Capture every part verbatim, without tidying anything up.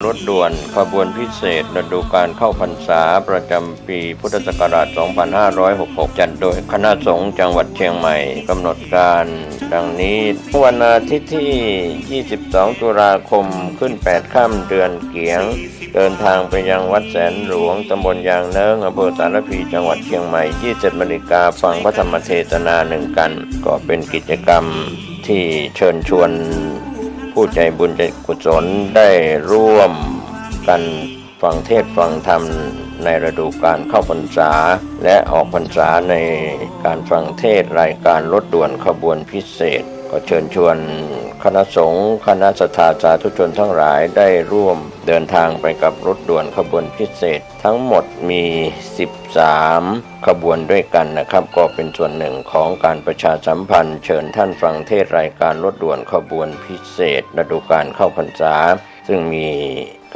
รถด่วนขบวนพิเศษฤดูกาลเข้าพรรษาประจำปีพุทธศักราชสองพันห้าร้อยหกสิบหก จัดโดยคณะสงฆ์จังหวัดเชียงใหม่ กำหนดการดังนี้ วันอาทิตย์ที่ยี่สิบสองตุลาคม ขึ้นแปดค่ำเดือนเกียง เดินทางไปยังวัดแสนหลวง ตำบลยางเนิ้ง อำเภอสารพี จังหวัดเชียงใหม่ ยี่สิบเอ็ดนาฬิกา ฟังพระธรรมเทศนาหนึ่งกัณฑ์ ก็เป็นกิจกรรมที่เชิญชวนผู้ใจบุญใจกุศลได้ร่วมกันฟังเทศน์ฟังธรรมในฤดูกาลเข้าพรรษา และออกพรรษาในการฟังเทศน์รายการรถด่วนขบวนพิเศษ ก็เชิญชวนคณะสงฆ์ คณะศรัทธาสาธุชนทั้งหลายได้ร่วมเดินทางไปกับรถด่วนขบวนพิเศษ ทั้งหมดมีสิบสามขบวนด้วยกันนะครับ ก็เป็นส่วนหนึ่งของการประชาสัมพันธ์ เชิญท่านฟังเทศน์รายการรถด่วนขบวนพิเศษฤดูกาลเข้าพรรษา ซึ่งมี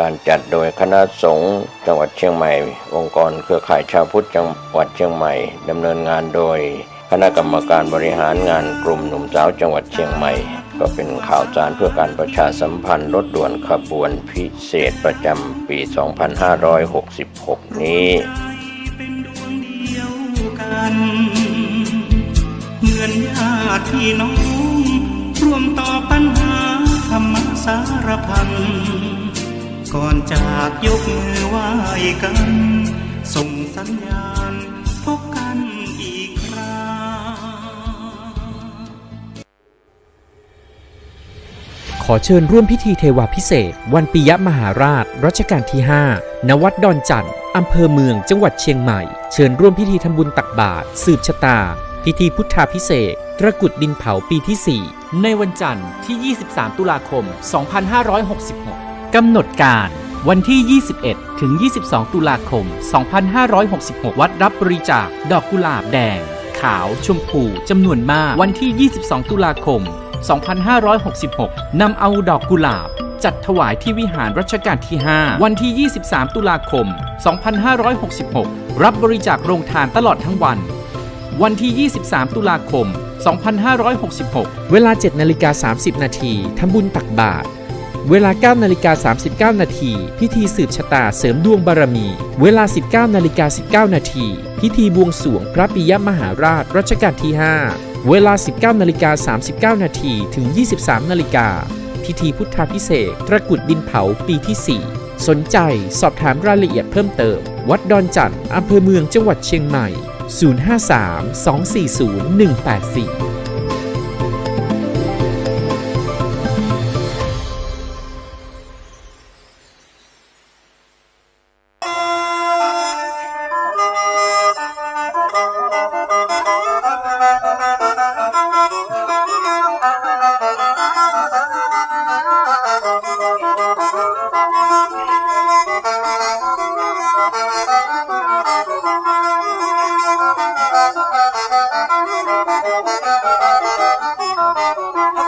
การจัดโดยคณะสงฆ์จังหวัดเชียงใหม่ องค์กรเครือข่ายชาวพุทธจังหวัดเชียงใหม่ ดำเนินงานโดยคณะกรรมการบริหารงานกลุ่มหนุ่มสาวจังหวัดเชียงใหม่ ก็เป็นข่าวสารเพื่อการประชาสัมพันธ์รถด่วนขบวนพิเศษประจำปีสองพันห้าร้อยหกสิบหกนี้ เหมือนญาติพี่น้อง ร่วมต่อปัญหาธรรมะสารพัน ก่อนจากยกมือไหว้กัน ส่งสัญญาณพบกันอีกครา ขอเชิญร่วมพิธีเทวาภิเษกวันปิยมหาราชรัชกาลที่ห้า ณ วัดดอนจั่น อำเภอเมือง จังหวัดเชียงใหม่ เชิญร่วมพิธีทำบุญตักบาตร สืบชะตา พิธีพุทธาภิเษก ตระกรุดดินเผาปีที่สี่ ในวันจันทร์ที่ยี่สิบสามตุลาคมสองพันห้าร้อยหกสิบหก กำหนดการ วันที่ยี่สิบเอ็ดถึงยี่สิบสองตุลาคมสองพันห้าร้อยหกสิบหก วัดรับบริจาคดอกกุหลาบแดง ขาว ชมพู จำนวนมาก วันที่ยี่สิบสองตุลาคมสองพันห้าร้อยหกสิบหก นำเอาดอกกุหลาบจัดถวายที่วิหารรัชกาลที่ห้า วันที่ยี่สิบสามตุลาคมสองพันห้าร้อยหกสิบหก รับบริจาคโรงทานตลอดทั้งวัน วันที่ยี่สิบสามตุลาคมสองพันห้าร้อยหกสิบหก เวลาเจ็ดนาฬิกาสามสิบนาที ทำบุญตักบาตร เวลาเก้านาฬิกาสามสิบเก้านาที พิธีสืบชะตาเสริมดวงบารมี เวลาสิบเก้านาฬิกาสิบเก้านาที พิธีบวงสรวงพระปิยมหาราชรัชกาลที่ห้า เวลาสิบเก้านาฬิกาสามสิบเก้านาที ถึงยี่สิบสามนาฬิกา พิธีพุทธาภิเษกตระกรุดดินเผาปีที่สี่ สนใจสอบถามรายละเอียดเพิ่มเติม วัดดอนจั่น อำเภอเมือง จังหวัดเชียงใหม่ ศูนย์ห้าสาม สองสี่ศูนย์ หนึ่งแปดสี่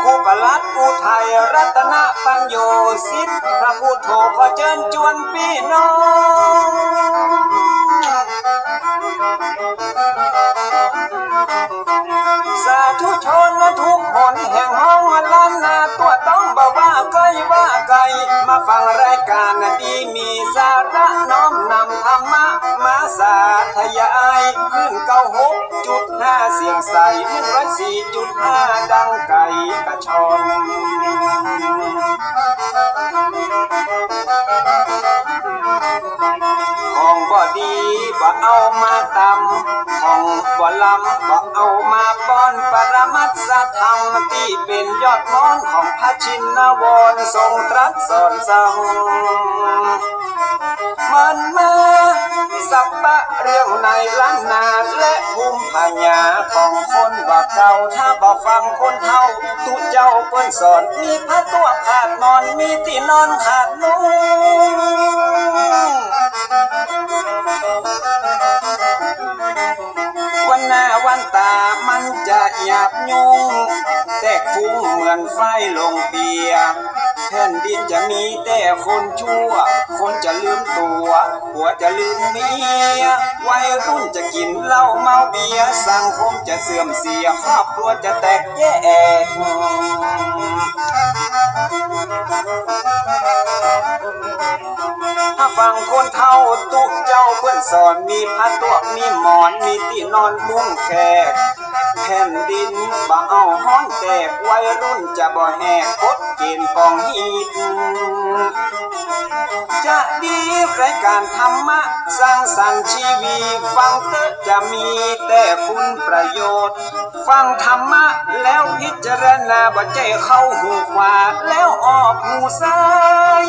ครูประหลัดอุทัยรัตนปัญโญสิทธิ์ พระพุทโธขอเจิญจวนปี้น้อง สาธุชนทุกหนแห่งห้องล้านนา ทั่วต้องบ่ว่าใกล้ว่าไกล มาฟังรายการดีมีสาระ น้อมนำธรรมะมาสาธยาย คลื่นเก้าหกจุดห้าเสียงใส หนึ่งร้อยสี่จุดห้าดังไกลกระชอน ของบ่ดีบ่เอามาตำ ของบ่ล้ำบ่เอามาป้อน ปรมัตถธรรมตี้เป๋นยอดมอนของพระชินวร ทรงตรัสสอนสั่ง มันมาสัปปะเรื่องในล้านนา และภูมิปัญญาของคนบ่าเก่า ถ้าบ่ฟังคนเฒ่า ตุ๊เจ้าเปิ้นสอน มีผ้าตั้วขาดหมอน มีตี้นอนขาดมุ้ง วันหน้าวันต๋ามันจะหยาบยุ้ง แตกฟุ้งเหมือนไฟลงเปียก แผ่นดินจะมีแต่คนชั่ว คนจะลืมตั๋ว ผัวจะลืมเมีย วัยรุ่นจะกิ๋นเหล้าเมาเบียร์ สังคมจะเสื่อมเสีย ครอบครัวจะแตกแยก ฟังคนเฒ่าตุ๊เจ้าเปิ้นสอน มีผ้าตวก มีหมอน มีตี้นอนมุ้งแขก แผ่นดินบ่เอาฮ้อนแตก วัยรุ่นจะบ่แหกกฎเกณฑ์กองฮีต จะดีรายการธรรมะ สร้างสรรค์ชีวี ฟังเต๊อะจะมีแต่คุณประโยชน์ ฟังธรรมะแล้วพิจารณา บ่ใจ้เข้าหูขวาแล้วออกหูซ้าย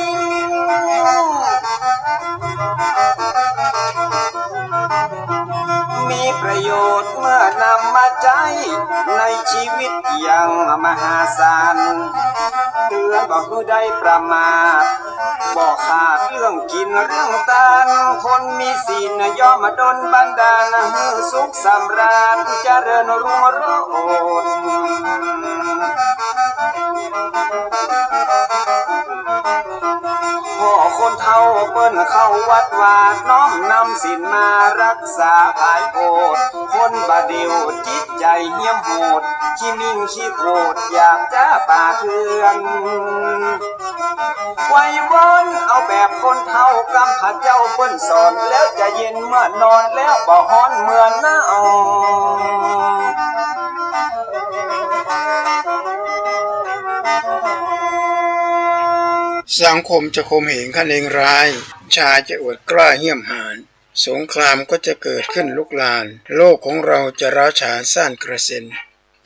มีประโยชน์เมื่อนำมาใจ๊ในชีวิตอย่างมหาศาล เตือนบ่หื้อได้ประมาท บ่ขาดเรื่องกิ๋นเรื่องตาน คนมีศีลย่อมดลบันดาล หื้อสุขสำราญเจริญรุ่งโรจน์ พ่อคนเฒ่าเปิ้นเข้าวัดวา น้อมนำศีลมารักษาผายโพด คนบ่าเดี่ยวจิตใจ๋เหี้ยมโหด ขี้มิ่งขี้โกรธอยากจะป่าเถื่อน ไหว้วอนเอาแบบคนเฒ่า กำพร้าเจ้าเปิ้นสอน แล้วจะเย็นเมื่อนอน แล้วบ่ฮ้อนเมื่อหนาว สังคมจะข่มเหงคะเนงร้าย ชายจะอวดกล้าเหี้ยมหาญ สงครามก็จะเกิดขึ้นลุกลาน โลกของเราจะร้าวฉานซ่านกระเซ็น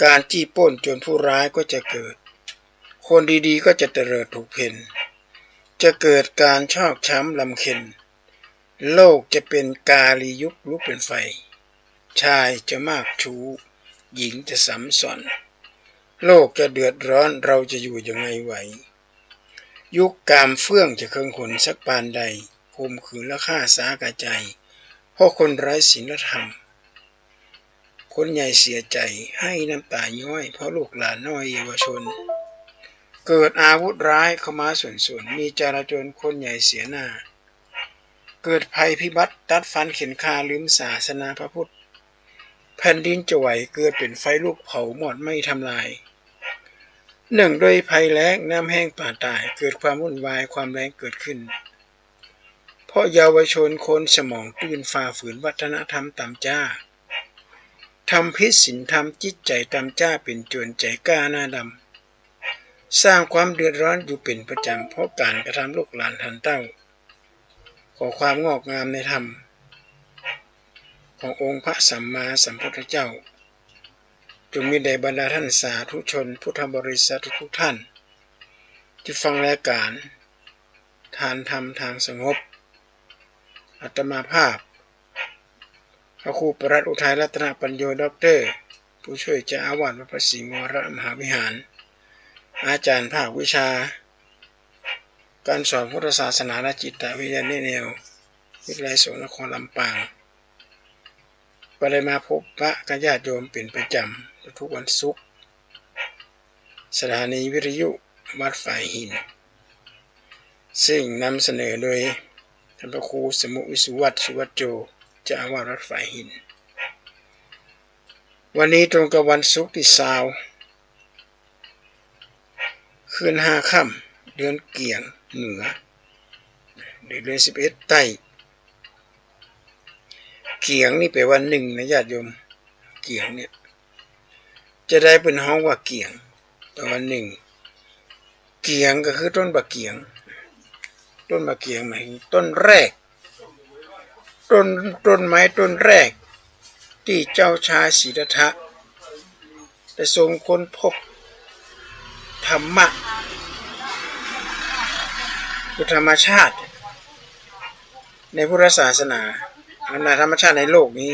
การจี้ปล้นโจรผู้ร้ายก็จะเกิด คนดีๆ ก็จะเตลิดถูกเพ่น จะเกิดการชอกช้ำรำเค็ญ โลกจะเป๋นกาลียุคลุกเป๋นไฟ ชายจะมากชู้ หญิงจะสำส่อน โลกจะเดือดร้อน เราจะอยู่ยังไงไหว ยุคกามเฟื่องจะเคืองหนสักปานใด ข่มขืนและฆ่าสาแก่ใจ เพราะคนไร้ศีลธรรม คนใหญ่เสียใจ๋ ไห้น้ำตาย้อย เพราะลูกหลานน้อยเยาวชน เกิดอาวุธร้ายเข้ามาส่วนๆ มีจลาจลคนใหญ่เสียหน้า เกิดภัยพิบัติตัดฟันเข็ญฆ่า ลืมศาสนาพระพุทธ แผ่นดินจะไหว เกิดเป๋นไฟลุกเผามอดไหม้ทำลาย เนื่องด้วยภัยแล้ง น้ำแห้งป่าตาย เกิดความวุ่นวาย ความแรงเกิดขึ้น เพราะเยาวชนคนสมองตื้น ฝ่าฝืนวัฒนธรรมต่ำจ๊า ทำผิดศีลธรรม จิตใจ๋ต่ำจ๊า เป๋นโจรใจ๋กล้าหน้าดำ สร้างความเดือดร้อนอยู่เป๋นประจ๋ำ เพราะก๋านกระทำลูกหลานต้านเต้า ขอความงอกงามในธรรม ขององค์พระสัมมาสัมพุทธเจ้า จงมีแด่บรรดาท่านสาธุชนพุทธบริษัททุกๆ ท่าน ตี้ฟังรายก๋าน ทานธรรมทางสงบ อาตมาภาพ พระครูปรัตน์อุทัยรัตนปัญโญ ด็อกเตอร์ ผู้ช่วยเจ้าอาวาสวัดพระสิงห์วรมหาวิหาร อาจ๋ารย์ภาควิชา การสอนพุทธศาสนาและจิตวิทยา แนแนว วิทยาลัยสงฆ์นครลำปาง ก็ได้มาพบปะกับญาติโยมเป๋นประจ๋ำทุกๆ วันศุกร์ สถานีวิทยุวัดฝายหิน ซึ่งนำเสนอโดยท่านพระครูสมุห์ วิสุวัฒน์ สุวัจโจ เจ้าอาวาสวัดฝายหิน วันนี้ตรงกับวันศุกร์ตี้ซาว คืนห้าค่ำ เดือนเกี่ยงเหนือ หรือเดือนสิบเอ็ดใต้ เกี่ยงนี่แปลว่าหนึ่งนะญาติโยม เกี่ยงเนี่ย จะได้เปิ้นฮ้องว่าเกี่ยง แปลว่าหนึ่ง เกี่ยงก็คือต้นบ่าเกี่ยง ต้นบ่าเกี่ยงหมายถึงต้นแรก ต้น ต้นไม้ต้นแรก ตี้เจ้าชายสิทธัตถะ ได้ทรงค้นพบธรรมะ คือธรรมชาติ ในพุทธศาสนา บรรดาธรรมชาติในโลกนี้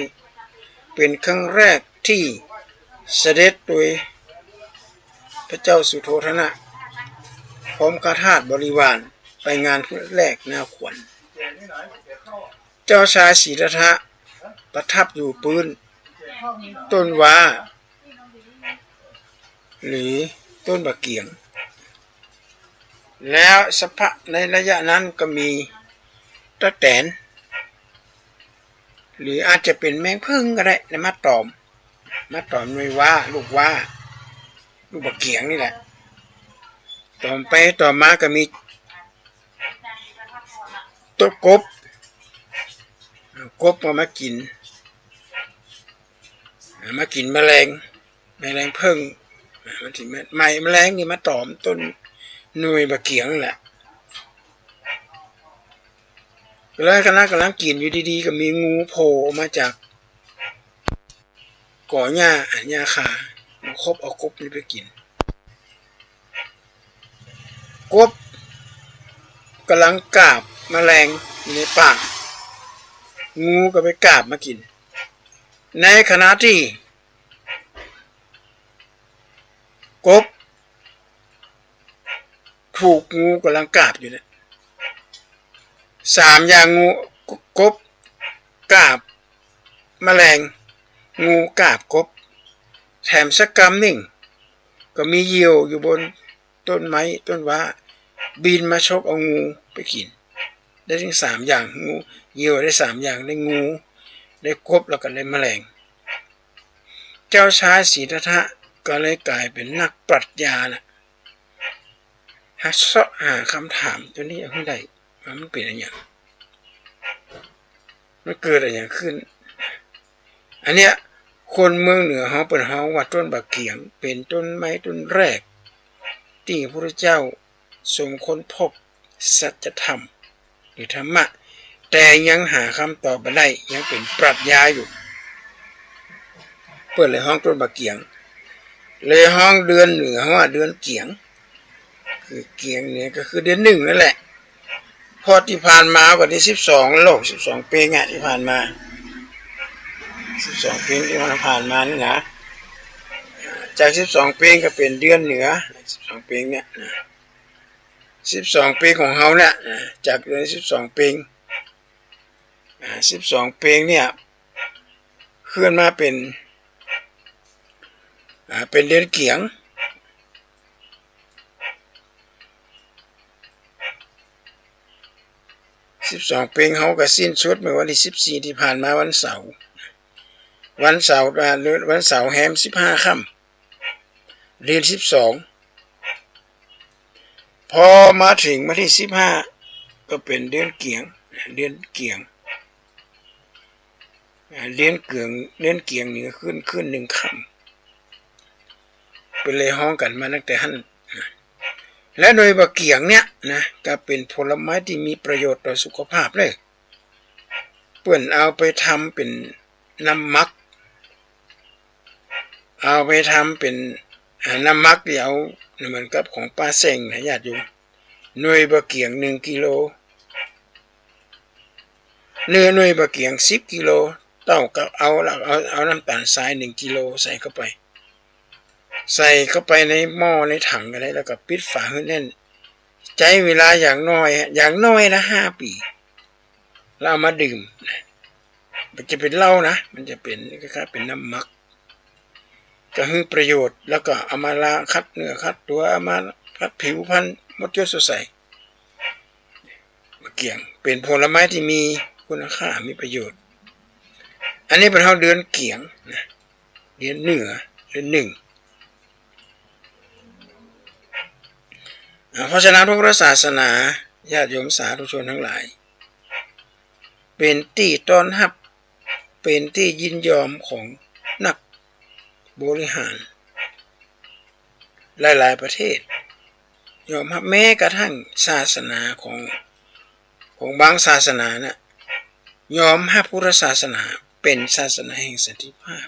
เป๋นครั้งแรกตี้เสด็จโดยพระเจ้าสุโธทนะ พร้อมข้าทาสบริวาร ไปงานพุทธแรกนาขวัญ เจ้าชายสิทธัตถะประทับอยู่ปื๊นต้นว้า หรือต้นบ่าเกี่ยง แล้วสักพักในระยะนั้นก็มีตั๊กแตน หรืออาจจะเป๋นแมงผึ้งก็ได้ มาตอม มาตอมหน่วยว้า ลูกว้า ลูกบักเกี๋ยงนี่แหละ ตอมไปตอมมาก็มี ตุ๊กกบ กบก็มากิ๋น มากิ๋นแมลง แมลงผึ้ง มันสิมา แมลงนี่มาตอมต้นหน่วยบักเกี๋ยงนั่นแหละ แล้วขณะก่ำลังกิ๋นอยู่ดีๆ ก็มีงูโผล่ออกมาจาก ก่อหญ้า หญ้าคา มาคบเอากบนี่ไปกิ๋น กบก่ำลังกาบแมลงอยู่ในป่า งูก็ไปกาบมากิ๋น ในขณะตี้กบ ถูกงูก่ำลังกาบอยู่เนี่ย สามอย่าง งู กบ กาบแมลง งูกาบกบ แถมสักกำนึ่ง ก็มีเหยี่ยวอยู่บนต้นไม้ต้นว้า บินมาฉกเอางูไปกิ๋น ได้ตึงสามอย่าง งู เหยี่ยวได้สามอย่าง ได้งู ได้กบ แล้วก็ได้แมลง เจ้าชายสิทธัตถะก็เลยก๋ายเป๋นนักปรัชญาน่ะ หาเซาะหาคำถามตัวนี้เอาหื้อได้ ว่ามันเป๋นอะหยัง มันเกิดอะหยังขึ้น อันเนี้ย คนเมืองเหนือเฮาเปิ้นฮ้องว่าต้นบักเกี๋ยง เป๋นต้นไม้ต้นแรก ตี้พระพุทธเจ้าทรงค้นพบสัจธรรม หรือธรรมะ แต่ยังหาคำตอบบ่ได้ ยังเป๋นปรัชญาอยู่ เปิ้นเลยฮ้องต้นบักเกี๋ยง เลยฮ้องเดือนเหนือว่าเดือนเกี๋ยง คือเกี๋ยงเนี่ยก็คือเดือนหนึ่งนั่นแหละ เพราะตี้ผ่านมาก็ได้สิบสองแล้ว สิบสองเปงอะ ตี้ผ่านมา สิบสองเปงตี้ผ่านมานี่นะ จากสิบสองเปงก็เป๋นเดือนเหนือ สิบสองเปงเนี่ยนะ สิบสองเปงของเฮาเนี่ยนะ จากเดือนสิบสองเปง อ่า สิบสองเปงเนี่ย ขึ้นมาเป๋น อ่า เป๋นเดือนเกี๋ยง สิบสองเปงเฮาก็สิ้นสุดเมื่อวันตี้สิบสี่ตี้ผ่านมาวันเสาร์ วันเสาร์ อ่า วันเสาร์แฮมสิบห้าค่ำ เดือนสิบสอง พอมาเถิงวันตี้สิบห้า ก็เป๋นเดือนเกี๋ยง เดือนเกี๋ยง อ่า เดือนเกี๋ยง เดือนเกี๋ยงนี่ก็ขึ้น ขึ้นหนึ่งค่ำ เปิ้นเลยฮ้องกั๋นมาตั้งแต่หั้น และหน่วยบักเกี๋ยงเนี่ยนะ ก็เป๋นผลไม้ตี้มีประโยชน์ต่อสุขภาพเลย เปิ้นเอาไปทำเป๋นน้ำหมัก เอาไปทำเป๋น อ่า น้ำหมักตี้เอา เหมือนกับของป้าแสงนะญาติโยม หน่วยบักเกี๋ยงหนึ่งกิโล เนื้อหน่วยบักเกี๋ยงสิบกิโล เต้ากับเอา เอา เอาน้ำตาลทรายหนึ่งกิโลใส่เข้าไป ใส่เข้าไปในหม้อในถังก็ได้ แล้วก็ปิดฝาหื้อแน่น ใจ๊เวลาอย่างน้อย อย่างน้อยนะ ห้าปี๋ แล้วเอามาดื่ม มันจะเป๋นเหล้านะ มันจะเป๋นคล้ายๆ เป๋นน้ำหมัก ก็หื้อประโยชน์ แล้วก็เอามาล้างขัดเนื้อขัดตั๋ว เอามาขัดผิวพรรณ หมดจดสดใส บักเกี๋ยงเป๋นผลไม้ตี้มีคุณค่า มีประโยชน์ อันนี้เปิ้นฮ้องเดือนเกี๋ยงนะ เดือนเหนือ เดือนหนึ่ง อ่า เพราะฉะนั้นพระพุทธศาสนา ญาติโยมสาธุชนทั้งหลาย เป๋นตี้ต้อนฮับ เป๋นตี้ยินยอมของนักบริหารหลายๆ ประเทศ ยอมฮับ แม้กระทั่งศาสนาของ ของบางศาสนาน่ะ ยอมฮับพุทธศาสนาเป๋นศาสนาแห่งสันติภาพ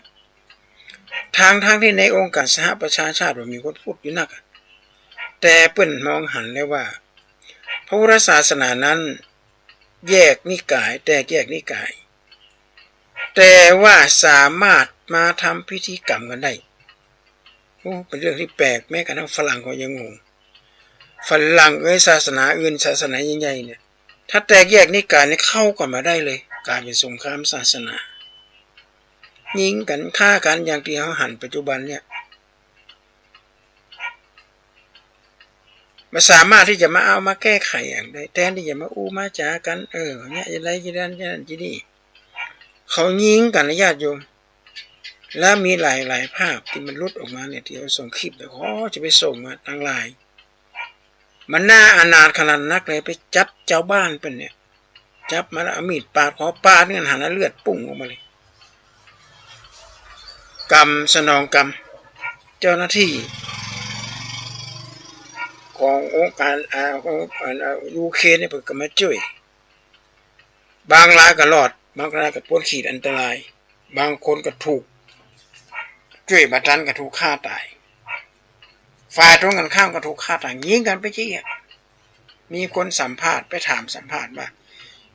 ทั้งๆ ตี้ในองค์การสหประชาชาติว่ามีคนพูดอยู่นักอะ แต่เปิ้นมองหันแล้วว่า พระพุทธศาสนานั้นแยกนิกาย แตกแยกนิกาย แต่ว่าสามารถมาทำพิธีกรรมกั๋นได้ โอ้ เป๋นเรื่องตี้แปลก แม้กระทั่งฝรั่งก็ยังงง ฝรั่งเอ้ย ศาสนาอื่น ศาสนาใหญ่ๆ เนี่ย ถ้าแตกแยกนิกายเนี่ย เข้ากั๋นบ่ได้เลย ก๋ายเป๋นสงครามศาสนา ยิงกั๋น ฆ่ากั๋น อย่างตี้เฮาหันปัจจุบันเนี่ย บ่สามารถตี้จะมาเอามาแก้ไขอะหยังได้ แตนตี้จะมาอู้มาจ๋ากั๋น เออ เนี่ย จะได้ จะได้ จะได้ จะได้ เขายิงกั๋นนะญาติโยม แล้วมีหลายๆ ภาพตี้มันหลุดออกมาเนี่ย ตี้เอาส่งคลิปไป โอ้ จะไปส่งมาตังหลาย มันน่าอนาถขนาดนักเลย ไปจับจาวบ้านเปิ้นเนี่ย จับมาแล้วเอามีดปาดคอ ปาดเนี่ยหันเลือดปุ้งออกมาเลย กรรมสนองกรรม เจ้าหน้าตี้ขององค์การ อ่า ของ อ่า ยูเครนเนี่ยเปิ้นก็มาจ้วย บางรายก็รอด บางรายก็ป๊นขีดอันตราย บางคนก็ถูก จ้วยบ่ตันก็ถูกฆ่าต๋าย ฝ่ายตรงกั๋นข้ามก็ถูกฆ่าต๋าย ยิงกั๋นไปเจ๊ยะ มีคนสัมภาษณ์ ไปถามสัมภาษณ์ว่า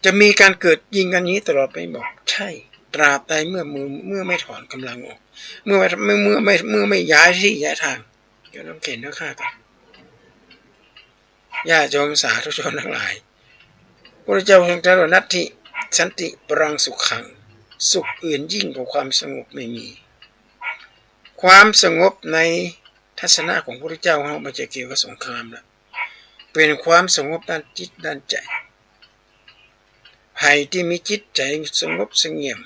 จะมีก๋านเกิดยิงกั๋นอย่างนี้ตลอดไป บอก ใช่ ตราบใดเมื่อ เมื่อ เมื่อไม่ถอนกำลังออก เมื่อไม่ เมื่อ เมื่อไม่ เมื่อไม่ย้ายตี้ย้ายทาง ก็ต้องเข็นต้องฆ่ากั๋น ญาติโยมสาธุชนทั้งหลาย พระพุทธเจ้าทรงตรัสว่า นัตถิสันติปรังสุขัง สุขอื่นยิ่งกว่าความสงบไม่มี ความสงบในทัศนะของพระพุทธเจ้าเฮาบ่ใจ้เกี่ยวกับสงครามละ เป๋นความสงบด้านจิตด้านใจ๋ ใผตี้มีจิตใจ๋สงบเสงี่ยม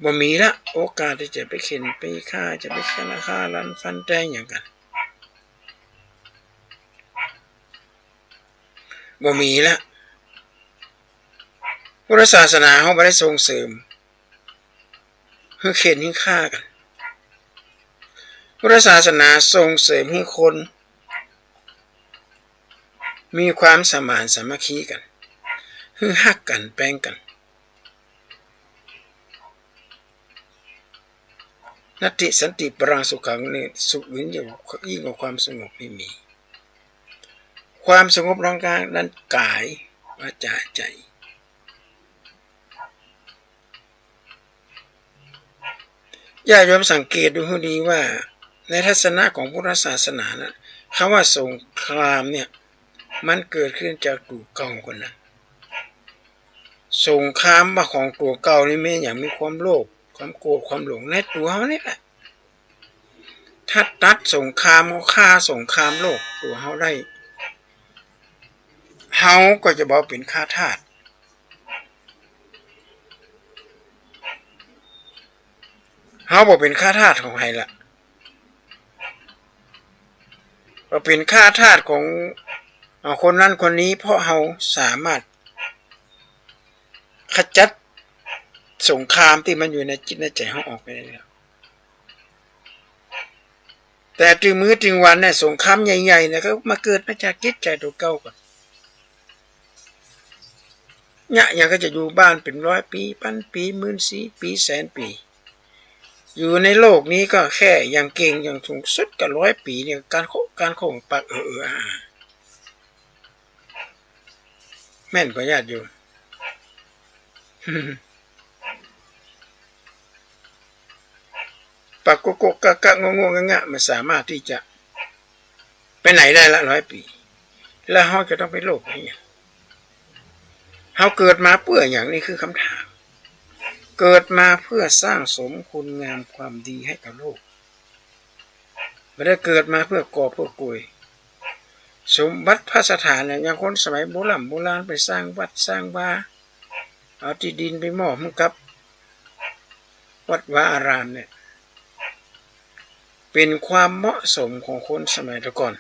บ่มีละโอกาสตี้จะไปเข็นไปฆ่า จะไปฆ่า ฆ่าลันฟันแตงหยังกั๋น บ่มีละ พุทธศาสนาเฮาบ่ได้ส่งเสริมหื้อเข็นหื้อฆ่ากั๋น พุทธศาสนาส่งเสริมหื้อคนมีความสมานสามัคคีกั๋น หื้อฮักกั๋นแปงกั๋น นัตถิสันติปรังสุขัง นี่สุขอื่นยิ่งกว่า ยิ่งกว่าความสงบไม่มี ความสงบร่างกาย ด้านกาย วาจา ใจ๋ ญาติโยมสังเกตดูหื้อดีว่า ในทัศนะของพุทธศาสนานะ คำว่าสงครามเนี่ย มันเกิดขึ้นจากตั๋วเก่าก่อนนะ สงครามว่าของตั๋วเก่านี่มีหยัง มีความโลภ ความโกรธ ความหลงในตั๋วเฮานี่แหละ ถ้าตัดสงคราม เฮาฆ่าสงครามโลกตั๋วเฮาได้ เฮาก็จะบ่เป๋นข้าทาส เฮาบ่เป๋นข้าทาสของใผละ บ่เป๋นข้าทาสของ เอ่อ คนนั้นคนนี้ เพราะเฮาสามารถขจัดสงครามตี้มันอยู่ในจิตในใจ๋เฮาออกไปได้แล้ว แต่ตึงมื้อตึงวันเนี่ย สงครามใหญ่ๆ เนี่ย ก็มาเกิดมาจากจิตใจ๋ตั๋วเก่าก่อน เนี่ย หยังก็จะอยู่บ้านเป๋นร้อยปี๋ ปันปี๋ หมื่นสี่ปี๋ แสนปี๋ อยู่ในโลกนี้ก็แค่อย่างเก่งอย่างสูงสุดก็ร้อยปี๋เนี่ย ก๋านโค่ ก๋านโค่ ปัก เออ เออ อา อา แม่นบ่ญาติโยม ปักโกะโกะกะกะ โง่ๆ งะๆ มันสามารถตี้จะไปไหนได้ละร้อยปี๋ แล้วเฮาจะต้องไปโลภอะหยัง เฮาเกิดมาเปื้อหยัง นี่คือคำถาม เกิดมาเพื่อสร้างสมคุณงามความดีให้กับโลก บ่ได้เกิดมาเพื่อกอบเพื่อกวย สมบัติพระสถานเนี่ย อย่างคนสมัยโบร่ำโบราณไปสร้างวัดสร้างวา เอาตี้ดินไปมอบหื้อกับวัดวาอารามเนี่ย เป๋นความเหมาะสมของคนสมัยแต่ก่อน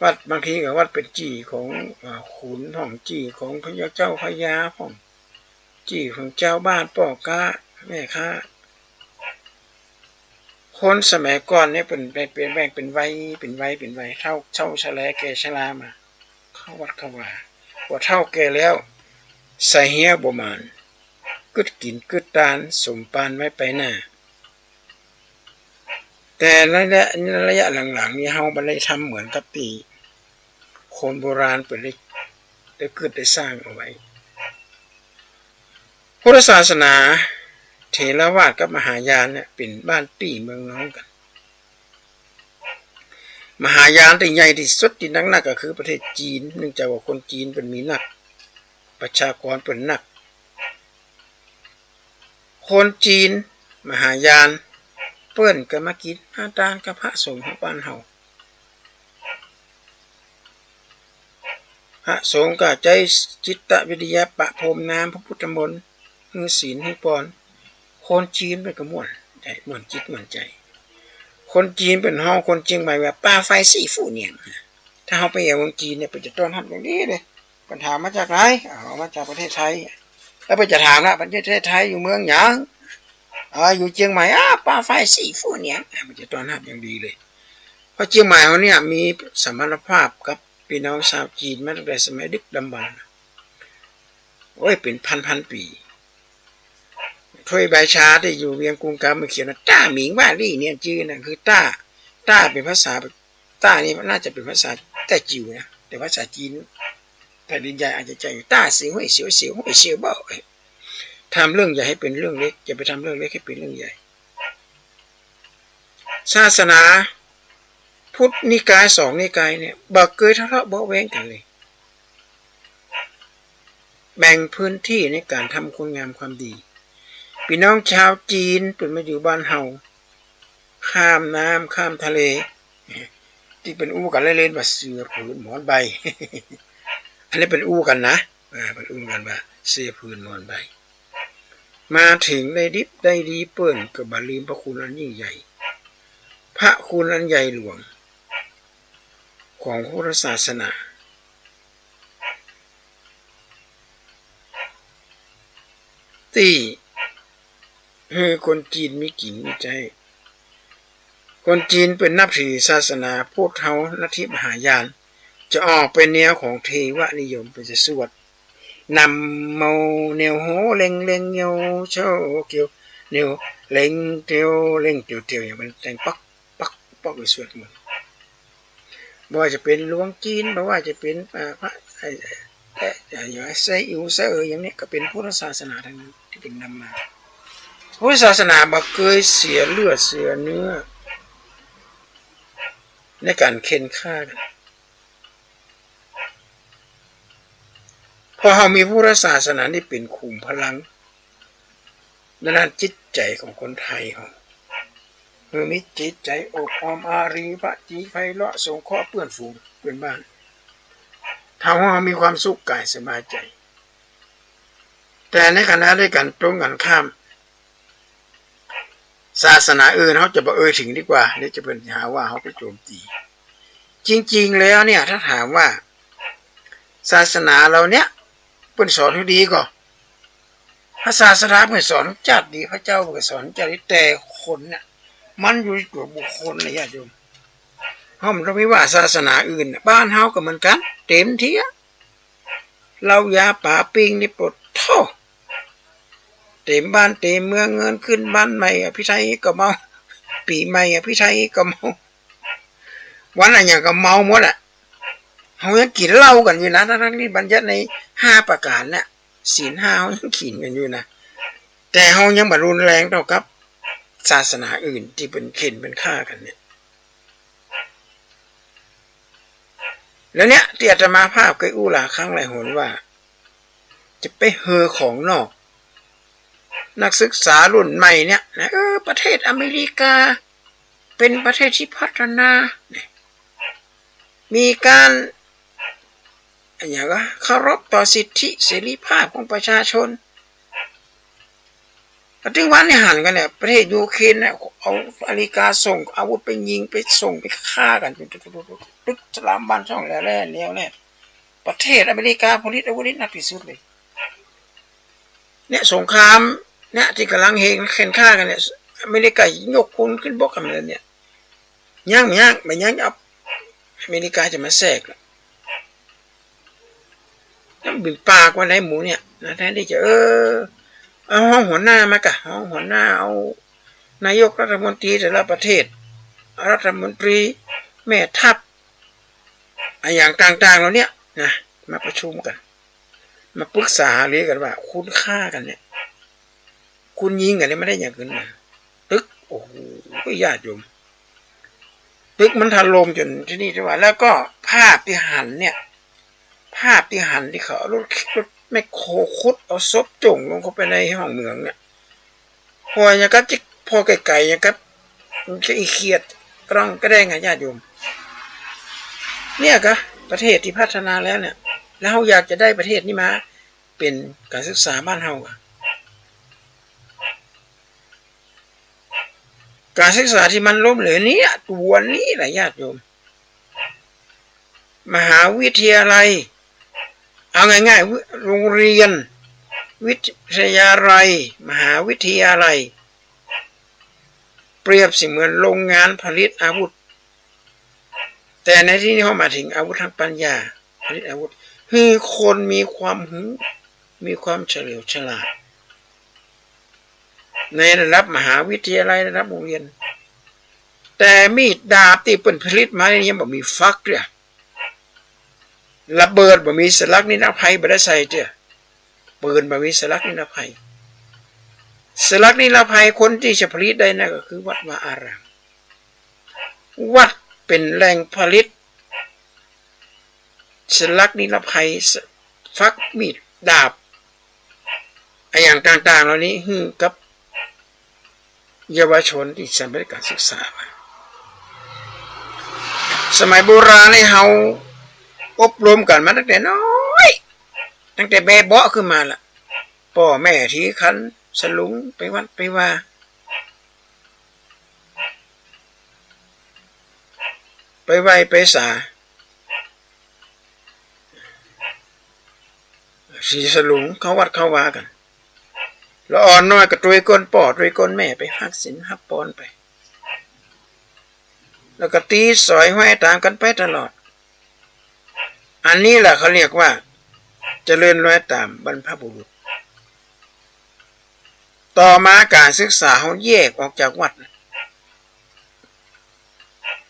วัดบางทีก็วัดเป๋นจี้ของ อ่า ขุนพ่อง จี้ของพระเจ้าพญาพ่อง จี้ของจาวบ้านป้อก๊าแม่ก๊า คนสมัยก่อนเนี่ยเป๋น เป๋น เป๋นแบ่งเป๋นวัย เป๋นวัย เป๋นวัย เฒ่า เฒ่าชะแลแก่ชรามา เข้าวัดเข้าวา พอเฒ่าแก่แล้ว ใส่เฮี้ยวบ่หมาน กึ๊ดกิ๋นกึ๊ดตาน สมปานไว้ไปหน้า แต่ในระยะ ในระยะหลังๆ นี้ เฮาบ่ได้ทำเหมือนกับตี้คนโบราณเปิ้นได้ ได้กึ๊ดได้สร้างเอาไว้ พุทธศาสนา เถรวาทกับมหายานเนี่ย เป๋นบ้านปี้เมืองน้องกั๋น มหายานตี้ใหญ่ตี้สุดตี้นักๆ ก็คือประเทศจีน เนื่องจากว่าคนจีนเปิ้นมีนัก ประชากรเปิ้นนัก คนจีน มหายาน เปิ้นก็มากิ๋นมาตานกับพระสงฆ์ของบ้านเฮา พระสงฆ์ก็ใจ๊จิตวิทยาประพรมน้ำพระพุทธมนต์ หื้อศีลหื้อปอน คนจีนเปิ้นก็ม่วนใจ๋ ม่วนจิตม่วนใจ๋ คนจีนเปิ้นฮ้องคนเจียงใหม่ว่า ป่าไฟสีฟู่เหนียง ถ้าเฮาไปแอ่วเมืองจีนเนี่ย เปิ้นจะต้อนฮับอย่างดีเลย เปิ้นถามมาจากไหน อ้าว มาจากประเทศไทย แล้วเปิ้นจะถามละ ประเทศไทยอยู่เมืองหยัง อ๋อ อยู่เจียงใหม่ อ้าว ป่าไฟสีฟู่เหนียง อ่ะ เปิ้นจะต้อนฮับอย่างดีเลย เพราะเจียงใหม่เฮาเนี่ยมีสัมพันธภาพกับปี้น้องชาวจีนมาตั้งแต่สมัยดึกดำบรรพ์ โอ้ย เป๋นพันๆ ปี๋ ถ้วยใบชาตี้อยู่เวียงกุงกาเมืองเขียวนะ ต้าหมิงว่าลี่เนี่ยจื้อนะ คือต้า ต้าเป๋นภาษา ต้านี่น่าจะเป๋นภาษาแต้จิ๋วนะ แต่ภาษาจีนแผ่นดินใหญ่อาจจะใจ้ ต้าเสียวห้วยเสียว เสียวห้วยเสียวเบ้า ทำเรื่องใหญ่ให้เป๋นเรื่องเล็ก อย่าไปทำเรื่องเล็กให้เป๋นเรื่องใหญ่ ศาสนาพุทธนิกายสองนิกายเนี่ย บ่เกยทะเลาะเบาะแว้งกั๋นเลย แบ่งพื้นที่ในก๋านทำคุณงามความดี ปี้น้องชาวจีนเปิ้นมาอยู่บ้านเฮา ข้ามน้ำข้ามทะเล ตี้เปิ้นอู้กั๋นเล่นๆ ว่าเสื่อผืนหมอนใบ อันนี้เปิ้นอู้กั๋นนะ อ่า เปิ้นอู้กั๋นว่าเสื่อผืนหมอนใบ มาเถิงได้ดิบได้ดี เปิ้นก็บ่ลืมพระคุณอันยิ่งใหญ่ พระคุณอันใหญ่หลวง ของพุทธศาสนา ตี้หื้อคนจีนมีกิ๋นมีใจ๊ คนจีนเปิ้นนับถือศาสนาพุทธเฮาลัทธิมหายาน จะออกเป๋นแนวของเทวนิยม เปิ้นจะสวด นะโม เนียวโฮ เล็งเล็ง เนียวโช เกียว เนียว เล็งเตียว เล็งเตียวเตียว อย่างเปิ้นแต่งป๊อกป๊อกป๊อก ไปสวดมนต์ บ่ว่าจะเป๋นหลวงจีน บ่ว่าจะเป๋น อ่า พระ ไอ้ ไอ้ ไอ้ ไอ้ ไอ้ไซอิ๋วไซเอ๋อ อย่างนี้ก็เป๋นพุทธศาสนาทั้งนั้นตี้เปิ้นนำมา พุทธศาสนาบ่เกยเสียเลือดเสียเนื้อ ในก๋านเข่นฆ่ากั๋น เพราะเฮามีพุทธศาสนานี่เป๋นขุมพลัง ในด้านจิตใจ๋ของคนไทยเฮา เฮามีจิตใจ๋อบอ้อมอารี ปะจีไพเราะ สงเคราะห์เปื้อนฝูงเปื้อนบ้าน ทำให้เฮามีความสุขก๋ายสบายใจ๋ แต่ในขณะเดียวกั๋นตรงกั๋นข้าม ศาสนาอื่นเฮาจะบ่เอ่ยเถิงดีกว่า เดี๋ยวจะเปิ้นหาว่าเฮาไปโจมตี จริงๆ แล้วเนี่ย ถ้าถามว่า ศาสนาเฮาเนี่ย เปิ้นสอนหื้อดีก่อ พระศาสดาเปิ้นสอนจัดดี พระเจ้าเปิ้นก็สอนจัดดี แต่คนน่ะ มันอยู่ตี้ตั๋วบุคคลนะญาติโยม เฮาบ่ต้องไปว่าศาสนาอื่นน่ะ บ้านเฮาก็เหมือนกั๋น เต๋มเตี้ย เหล้ายาป๋าปิ้งนี่ปะโธ่ เต๋มบ้านเต๋มเมือง เงินขึ้นบ้านใหม่ อภิไธยก็เมา ปี๋ใหม่ อภิไธยก็เมา วันอะหยังก็เมาหมดอะ เฮายังกิ๋นเหล้ากั๋นอยู่นะ ทั้งๆ ตี้บัญญัติในห้าประก๋านเนี่ย ศีลห้าเฮายังกิ๋นกั๋นอยู่นะ แต่เฮายังบ่รุนแรงเต้ากับศาสนาอื่นตี้เปิ้นเข่นเปิ้นฆ่ากั๋นเนี่ย แล้วเนี่ยตี้อาตมาภาพเกยอู้หลายครั้งหลายหนว่า จะไปเห่อของนอก นักศึกษารุ่นใหม่เนี่ยนะ เออ ประเทศอเมริกา เป๋นประเทศตี้พัฒนา มีก๋าน อะหยังวะ เคารพต่อสิทธิเสรีภาพของประชาชน แล้วเถิงวันนี้หันกั๋นเนี่ย ประเทศยูเครนเนี่ย เอาอเมริกาส่งอาวุธไปยิง ไปส่ง ไปฆ่ากั๋น ตึกถล่มบ้านช่องแหล่วแหล่วแหล่วแหล่ว ประเทศอเมริกาผลิตอาวุธนี่หนักตี้สุดเลย เนี่ยสงครามเนี่ยตี้ก่ำลังเฮงเข่นฆ่ากั๋นเนี่ย อเมริกายกพลขึ้นบกกั๋นเลยเนี่ย ยั้งบ่ยั้ง บ่ยั้ง เอา อเมริกาจะมาแทรกละ ยังบิดปากว่าในหมู่เนี่ยนะ แทนตี้จะ เออ เอาฮ้องหัวหน้ามาก่ะ ฮ้องหัวหน้า เอานายกรัฐมนตรีแต่ละประเทศ รัฐมนตรี แม่ทัพ อะหยังต่างๆ เหล่าเนี้ยนะ มาประชุมกั๋น มาปรึกษาหารือกั๋นว่า คุณฆ่ากั๋นเนี่ย คุณยิงกั๋นเนี่ย มันได้อะหยังเกินมา ตึก โอ้โห ญาติโยม ตึกมันถล่มจ๋นตี้นี่ตี้ว่า แล้วก็ภาพตี้หันเนี่ย ภาพตี้หันตี้เขาเอารถ รถแมคโครขุดเอาศพโจ้งลงเข้าไปในห้องเหมืองเนี่ย พออย่างกับจิ พอไก๋ๆ อย่างกับ มันก็อีเขียดกระด้องกระแด้งอะญาติโยม เนี่ยกะ ประเทศตี้พัฒนาแล้วเนี่ย แล้วเฮาอยากจะได้ประเทศนี้มาเป๋นก๋านศึกษาบ้านเฮากะ ก๋านศึกษาตี้มันล้มเหลวเนี่ย ตั๋วนี้แหละญาติโยม มหาวิทยาลัย เอาง่ายๆ วิ- โรงเรียน วิทยาลัย มหาวิทยาลัย เปรียบเสมือนโรงงานผลิตอาวุธ แต่ในตี้นี้เฮาหมายเถิงอาวุธตางปัญญา ผลิตอาวุธ หื้อคนมีความฮู้ มีความเฉลียวฉลาด ในระดับมหาวิทยาลัย ระดับโรงเรียน แต่มีดดาบตี้เปิ้นผลิตมานี่ยังบ่มีฝักเตื้อ ระเบิดบ่มี สลักนิรภัยบ่ได้ใส่เตื้อ ปืนบ่มี สลักนิรภัย สลักนิรภัยคนตี้จะผลิตได้นั่นก็คือวัดวาอาราม วัดเป๋นแหล่งผลิต สลักนิรภัย ส- ฝัก มีดดาบ อะหยังต่างๆ เหล่านี้หื้อกับเยาวชนตี้สำเร็จก๋านศึกษา สมัยโบราณนี่เฮาอบรมกั๋นมาตั้งแต่น้อย ตั้งแต่แบเบาะขึ้นมาละ ป้อแม่ถือขันสลุงไปวัดไปวา ไปไหว้ไปสา ถือสลุงเข้าวัดเข้าวากั๋น ละอ่อนน้อยก็ตวยก้นป้อตวยก้นแม่ไปฮับศีลฮับปอนไป แล้วก็ตี๋สอยห้อยต๋ามกั๋นไปตลอด อันนี้แหละเขาเรียกว่าเจริญรอยต๋ามบรรพบุรุษ ต่อมาก๋านศึกษาเฮาแยกออกจากวัด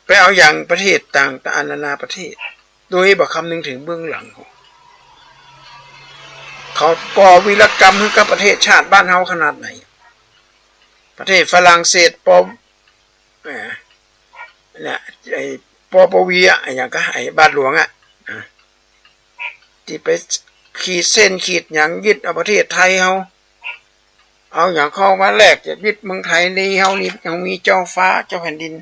ไปเอาอย่างประเทศต่างๆ นานาประเทศ โดยบ่คำนึงเถิงเบื้องหลัง เขาก่อวีรกรรมหื้อกับประเทศชาติบ้านเฮาขนาดไหน ประเทศฝรั่งเศส ปอ- เอ่อ เนี่ย ไอ้ ปอปวีอะ อะหยังกะ ไอ้บาทหลวงอะ อ่ะ ตี้ไปขีดเส้นขีดหยังยึดเอาประเทศไทยเฮา เอาหยังเข้ามาแลกจะยึดเมืองไทยนี่ เฮานี่ยังมีเจ้าฟ้าเจ้าแผ่นดิน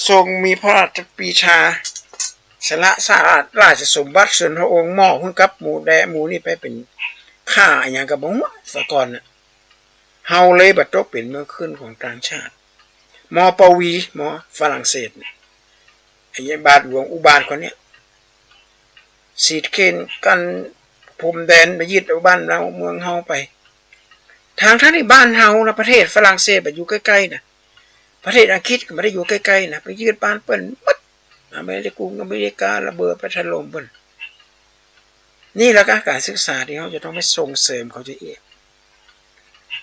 ทรงมีพระราชปรีชา สละราชสมบัติส่วนพระองค์มอบหื้อกับหมู่แดหมู่นี่ไปเป๋นข้าอะหยังกะบ่ฮู้สะก่อนน่ะ เฮาเลยบ่ตกเป๋นเมืองขึ้นของต่างชาติ มอปวี มอฝรั่งเศสเนี่ย ไอ้บาทหลวงอุบาทคนเนี้ย สีดเข่นกั้นพรมแดนไปยึดเอาบ้านเฮาเมืองเฮาไป ทางๆ ตี้บ้านเฮานะ ประเทศฝรั่งเศสบ่อยู่ใก้ๆ นะ ประเทศอังกฤษก็บ่ได้อยู่ใก้ๆ นะ ไปยึดบ้านเปิ้นหมด อเมริกุงอเมริการะเบิดไปถล่มเปิ้น นี่แหละกะก๋านศึกษาตี้เฮาจะต้องไปส่งเสริมเขาจะเอง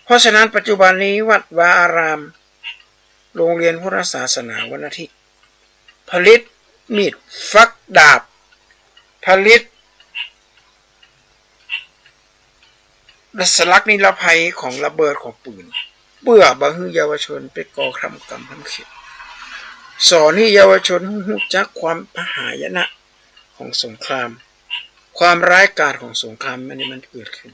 เพราะฉะนั้นปัจจุบันนี้วัดวาอาราม โรงเรียนพุทธศาสนาวันอาทิตย์ ผลิตมีดฝักดาบ ผลิตสลักนิรภัยของระเบิดของปืน เปื้อบ่หื้อเยาวชนไปก่อทำกรรมทำเข็ญ สอนหื้อเยาวชนฮู้จักความพหายนะของสงคราม ความร้ายกาจของสงครามมัน มันเกิดขึ้น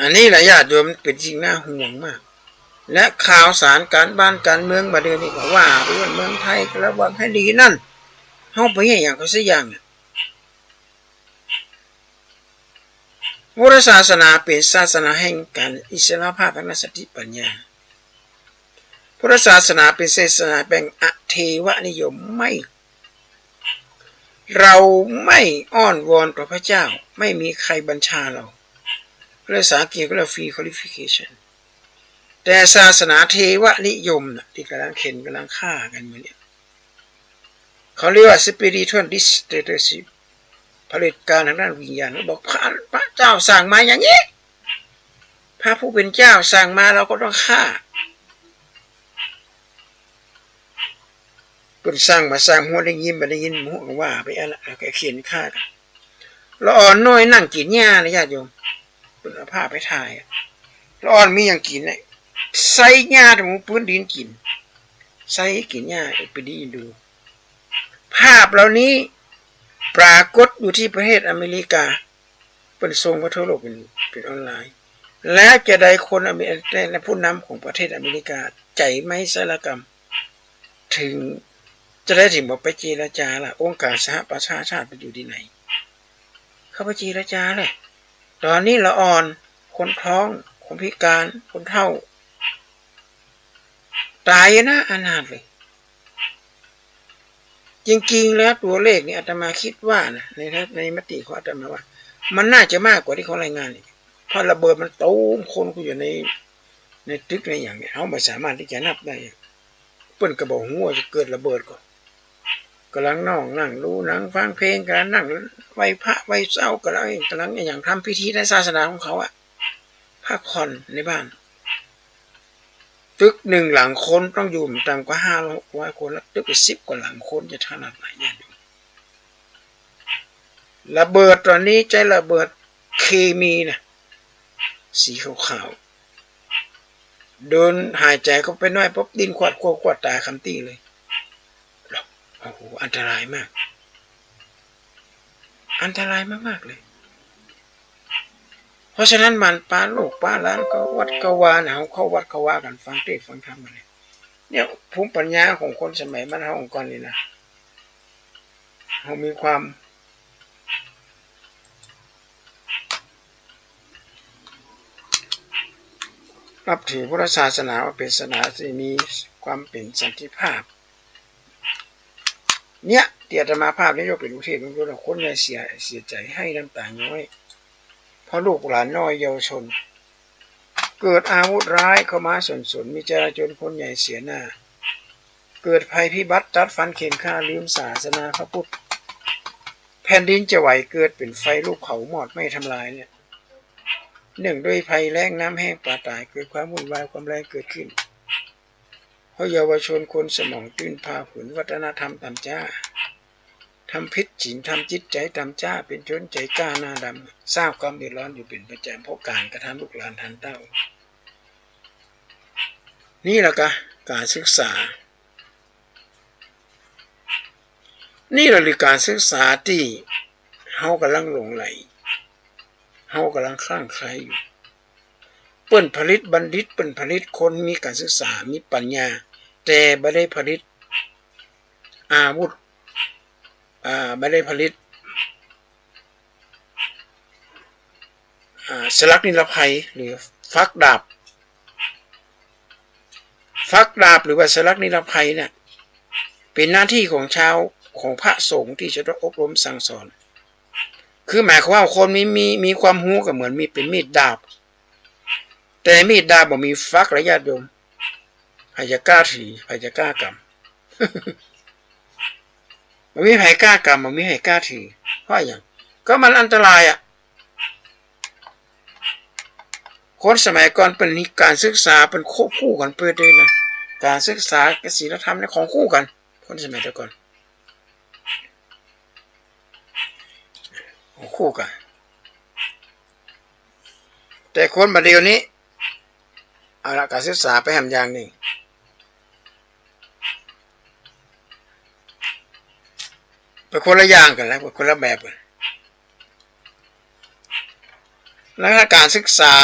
อันนี้แหละญาติโยม เป๋นสิ่งน่าห่วงมาก และข่าวสารก๋านบ้านก๋านเมืองบ่าเดี่ยวนี้ก็ว่าเรื่องเมืองไทย ระวังหื้อดีนั่น เฮาไปเยียะหยังเขาสักอย่างอะ พุทธศาสนาเป๋นศาสนาแห่งก๋านอิสรภาพตางด้านสติปัญญา พุทธศาสนาเป๋นศาสนาแห่งอเทวนิยม ไม่ เราไม่อ้อนวอนต่อพระเจ้า ไม่มีใครบัญชาเรา ภาษาอังกฤษก็เรียก free qualification แต่ศาสนาเทวนิยมน่ะ ตี้ก่ำลังเข็ญก่ำลังฆ่ากั๋นเมื่อนี้ เขาเรียกว่า spiritual dictatorship เผด็จการตางด้านวิญญาณ บอกพระ พระเจ้าสั่งมาอย่างนี้ พระผู้เป๋นเจ้าสั่งมาเราก็ต้องฆ่า เปิ้นสั่งบ่สั่ง หัวได้ยินบ่ได้ยิน หัวก็ว่าไปอั้นละ ก็เขียนฆ่ากั๋น ละอ่อนน้อยนั่งกิ๋นหญ้านะญาติโยม เปิ้นเอาภาพไปถ่ายอะ ละอ่อนมีหยังกิ๋นเนี่ย ไส้หญ้าตรงพื้นดินกิ๋น ไส้กิ๋นหญ้า ไปดีดู ภาพเหล่านี้ปรากฏอยู่ตี้ประเทศอเมริกา เปิ้นส่งไปทั่วโลกเป๋น เป๋นออนไลน์ แล้วจะใดคนอเมริกา และผู้นำของประเทศอเมริกา ใจ๋ไม้สารกำ เถิงจะใดเถิงบ่ไปเจรจาล่ะ องค์การสหประชาชาติมันอยู่ตี้ไหน เข้าไปเจรจาแหละ ต๋อนนี้ละอ่อน คนท้อง คนพิการ คนเฒ่า ต๋ายนะ อนาถเลย จริงๆ แล้วตั๋วเลขนี่อาตมาคิดว่านะ ใน ในมติของอาตมาว่า มันน่าจะมากกว่าตี้เขารายงานอีก เพราะระเบิดมันตูม คนก็อยู่ใน ในตึกในหยังเนี่ย เฮาบ่สามารถตี้จะนับได้ เปิ้นก็บ่ฮู้ว่าจะเกิดระเบิดก่อ ก่ำลังนั่ง นั่งดูหนังฟังเพลง ก่ำลังนั่งไหว้พระไหว้เจ้า ก่ำลัง ก่ำลังอะหยังทำพิธีในศาสนาของเขาอะ พักผ่อนในบ้าน ตึกหนึ่งหลังคนต้องอยู่บ่ต่ำกว่าห้าร้อย หกร้อยคน แล้วตึกละสิบกว่าหลัง คนจะขนาดไหนเนี่ย ระเบิดต๋อนนี้ใจ๊ระเบิดเคมีนะ สีขาวๆ เดินหายใจ๋เข้าไปหน้อยปุ๊บ ดิ้นขวัดขวัดขวัด ต๋ายคาตี้เลย โอ้โห อันตรายมาก อันตรายมากๆ เลย เพราะฉะนั้นมันปาลูกปาหลานเข้าวัดเข้าวานะ เฮาเข้าวัดเข้าวากั๋น ฟังเทศน์ฟังธรรมกั๋นเนี่ย เนี่ย ภูมิปัญญาของคนสมัยบ้านเฮาก่อนนี่นะ เฮามีความ นับถือพุทธศาสนาว่าเป๋นศาสนาตี้มีความเป๋นสันติภาพ เนี่ย ตี้อาตมาภาพนี้ยกเป๋นอุเทศน์ คนใหญ่เสีย เสียใจ๋ ไห้น้ำต๋าย้อย เพราะลูกหลานน้อยเยาวชน เกิดอาวุธร้ายเข้ามาส่วนสน มีจลาจลคนใหญ่เสียหน้า เกิดภัยพิบัติตัดฟันเฆ็นฆ่า ลืมศาสนาพระพุทธ แผ่นดินจะไหว เกิดเป๋นไฟลุกเผามอดไหม้ทำลายเนี่ย เนื่องด้วยภัยแล้งน้ำแห้งปลาต๋าย เกิดความวุ่นวายความแรงเกิดขึ้น เพราะเยาวชนคนสมองตื้นพาฝืนวัฒนธรรมต๋ามจ๊า ทำผิดศีล ทำจิตใจ๋ต๋ามจ๊า เป๋นโจรใจ๋กล้าหน้าดำ สร้างความเดือดร้อนอยู่เป๋นประจ๋ำ เพราะก๋านกระทำลูกหลานหลานเต้า นี่แหละกา ก๋านศึกษา นี่แหละหรือก๋านศึกษาตี้เฮาก่ำลังหลงใหล เฮาก่ำลังคลั่งไคล้อยู่ เปิ้นผลิตบัณฑิต เปิ้นผลิตคนมีก๋านศึกษา มีปัญญา แต่บ่ได้ผลิตอาวุธ อ่า บ่ได้ผลิต อ่า สลักนิรภัย หรือฝักดาบ ฝักดาบหรือว่าสลักนิรภัยเนี่ย เป๋นหน้าตี้ของชาว ของพระสงฆ์ตี้จะต้องอบรมสั่งสอน คือหมายความว่าคนมี มี มีความฮู้ก็เหมือนมี เป๋นมีดดาบ แต่มีดดาบบ่มีฝักละญาติโยม ใผจะกล้าถือ ใผจะกล้ากำ บ่มีใผกล้ากำ บ่มีใผกล้าถือ เพราะอะหยัง ก็มันอันตรายอะ คนสมัยก่อนเปิ้นมีก๋านศึกษา เปิ้นควบคู่กั๋นไปเลยนะ ก๋านศึกษากับศีลธรรมเนี่ยของคู่กั๋น คนสมัยแต่ก่อน ของคู่กั๋น แต่คนบ่าเดี่ยวนี้ เอาละ ก๋านศึกษาไปแหมอย่างนึ่ง ไปคนละอย่างกั๋นแล้ว ไปคนละแบบกั๋น แล้วถ้าก๋านศึกษา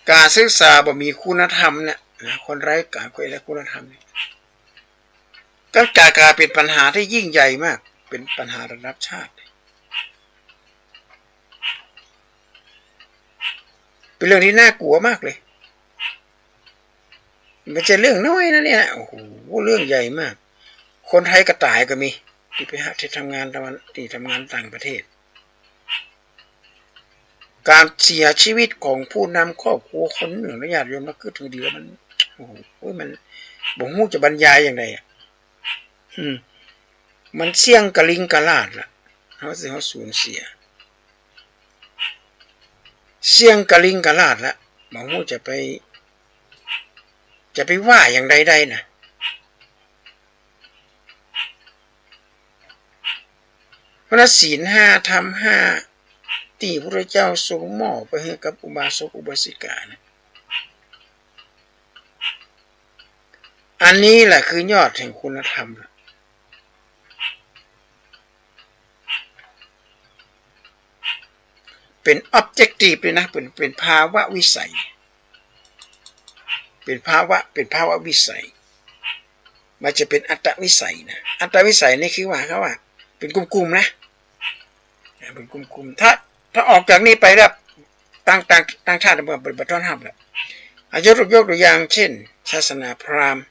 ก๋านศึกษาบ่มีคุณธรรมเนี่ยนะ คนไร้ก๋าน คนไร้คุณธรรมเนี่ย ก็จะก๋ายเป๋นปัญหาตี้ยิ่งใหญ่มาก เป๋นปัญหาระดับชาติ เป๋นเรื่องตี้น่ากลัวมากเลย บ่ใจ้เรื่องน้อยนะเนี่ยนะ โอ้โห เรื่องใหญ่มาก คนไทยก็ต๋ายก็มี ตี้ไปหาเฮ็ดทำงานตะวัน ตี้ทำงานต่างประเทศ ก๋านเสียชีวิตของผู้นำครอบครัวคนนึ่งนะญาติโยม มาคิดเถิงดีแล้วมัน โอ้โห มันบ่ฮู้จะบรรยายอย่างใดอะ อืม มันเสี้ยงกะลิงกะลาดละ เฮาสิ เฮาสูญเสีย เสี้ยงกะลิงกะลาดละ บ่ฮู้จะไป จะไปว่าอย่างใดได้นะ เพราะฉะนั้นศีลห้า ธรรมห้า ตี้พระพุทธเจ้าทรงมอบไปหื้อกับอุบาสกอุบาสิกานะ อันนี้แหละคือยอดแห่งคุณธรรมละ เป๋น objective เลยนะ เป๋น เป๋นภาวะวิสัย เป๋นภาวะ เป๋นภาวะวิสัย บ่ใจ้เป๋นอัตตวิสัยนะ อัตตวิสัยนี่คือว่า เขาว่า เป๋นกลุ่มๆ นะ อ่า เป๋นกลุ่มๆ ถ้า ถ้าออกจากนี้ไปแล้ว ต่าง ต่าง ต่างชาติมันบ่ บ่ต้อนฮับแล้ว อ่ะ ยก ยกตั๋วอย่างเช่น ศาสนาพราหมณ์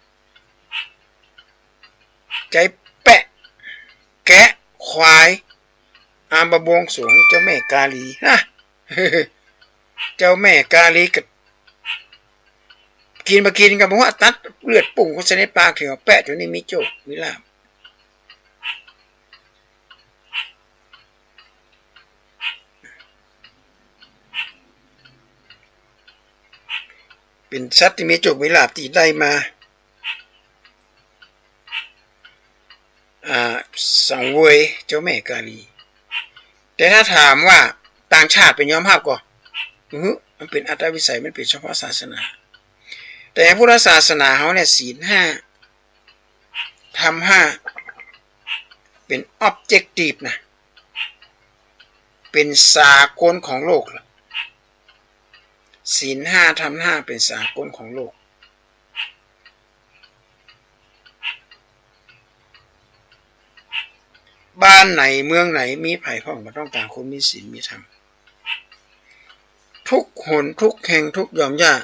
ใจ๊แปะ แกะ ควาย อามมาบวงสรวงเจ้าแม่กาลี ฮะ เจ้าแม่กาลีก็ กิ๋นบ่กิ๋นก็บ่ฮู้ ตัดเลือดปุ้งเข้าใส่ในปาก ถือว่าแปะตั๋วนี้มีโจค มีลาภ เป๋นสัตว์ตี้มีโจค มีลาภ ตี้ได้มา อ่า สังเวยเจ้าแม่กาลี แต่ถ้าถามว่าต่างชาติเปิ้นยอมฮับก่อ อือ มันเป๋นอัตตวิสัย มันเป๋นเฉพาะศาสนา แต่พุทธศาสนาเฮาเนี่ย ศีลห้า ธรรมห้า เป๋น objective นะ เป๋นสากลของโลกละ ศีลห้า ธรรมห้า เป๋นสากลของโลก บ้านไหนเมืองไหนมีใผพ่องบ่ต้องก๋านคนมีศีลมีธรรม ทุกหนทุกแห่งทุกหย่อมหญ้า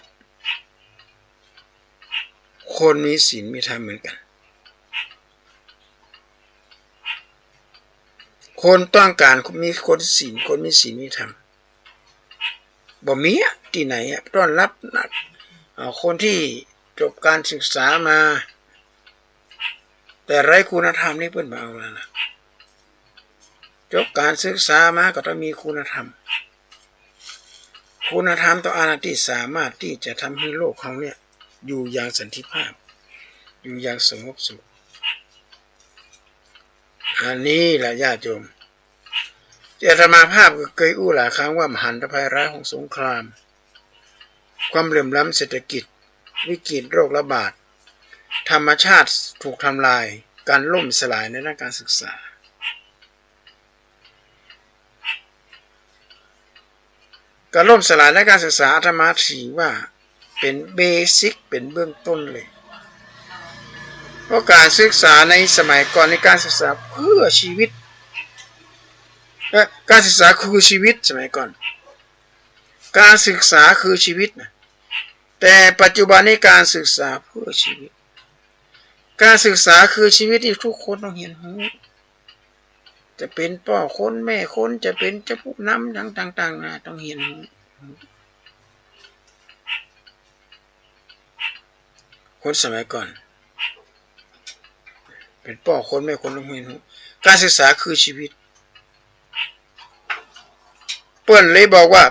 คนมีศีลมีธรรมเหมือนกั๋น คนต้องก๋านมีคนศีล คนมีศีลมีธรรม บ่มีอะ ตี้ไหนอะ ต้อนฮับนะ อ่า คนตี้จบก๋านศึกษามา แต่ไร้คุณธรรมนี่เปิ้นบ่เอาแล้วนะ จบก๋านศึกษามาก็ต้องมีคุณธรรม คุณธรรมต้องอันตี้สามารถตี้จะทำหื้อโลกเฮาเนี่ย อยู่อย่างสันติภาพ อยู่อย่างสงบสุข อันนี้แหละญาติโยม อาตมาภาพก็เกยอู้หลายครั้งว่า มหันตภัยร้ายของสงคราม ความเหลื่อมล้ำเศรษฐกิจ วิกฤตโรคระบาด ธรรมชาติถูกทำลาย การล่มสลายในด้านการศึกษา การล่มสลายด้านการศึกษา อาตมาถือว่าเป๋นเบสิก เป๋นเบื้องต้นเลย เพราะการศึกษาในสมัยก่อนนี่การศึกษาเพื่อชีวิต เอ่อ การศึกษาคือชีวิต สมัยก่อน การศึกษาคือชีวิตนะ แต่ปัจจุบันนี้การศึกษาเพื่อชีวิต การศึกษาคือชีวิตที่ทุกคนต้องเฮียนฮู้ จะเป๋นป้อคนแม่คน จะเป๋นเจ้าผู้นำต่างๆ นานา ต้องเฮียนฮู้ คนสมัยก่อน เป๋นป้อคนแม่คนต้องเฮียนฮู้ การศึกษาคือชีวิต เปิ้นเลยบอกว่า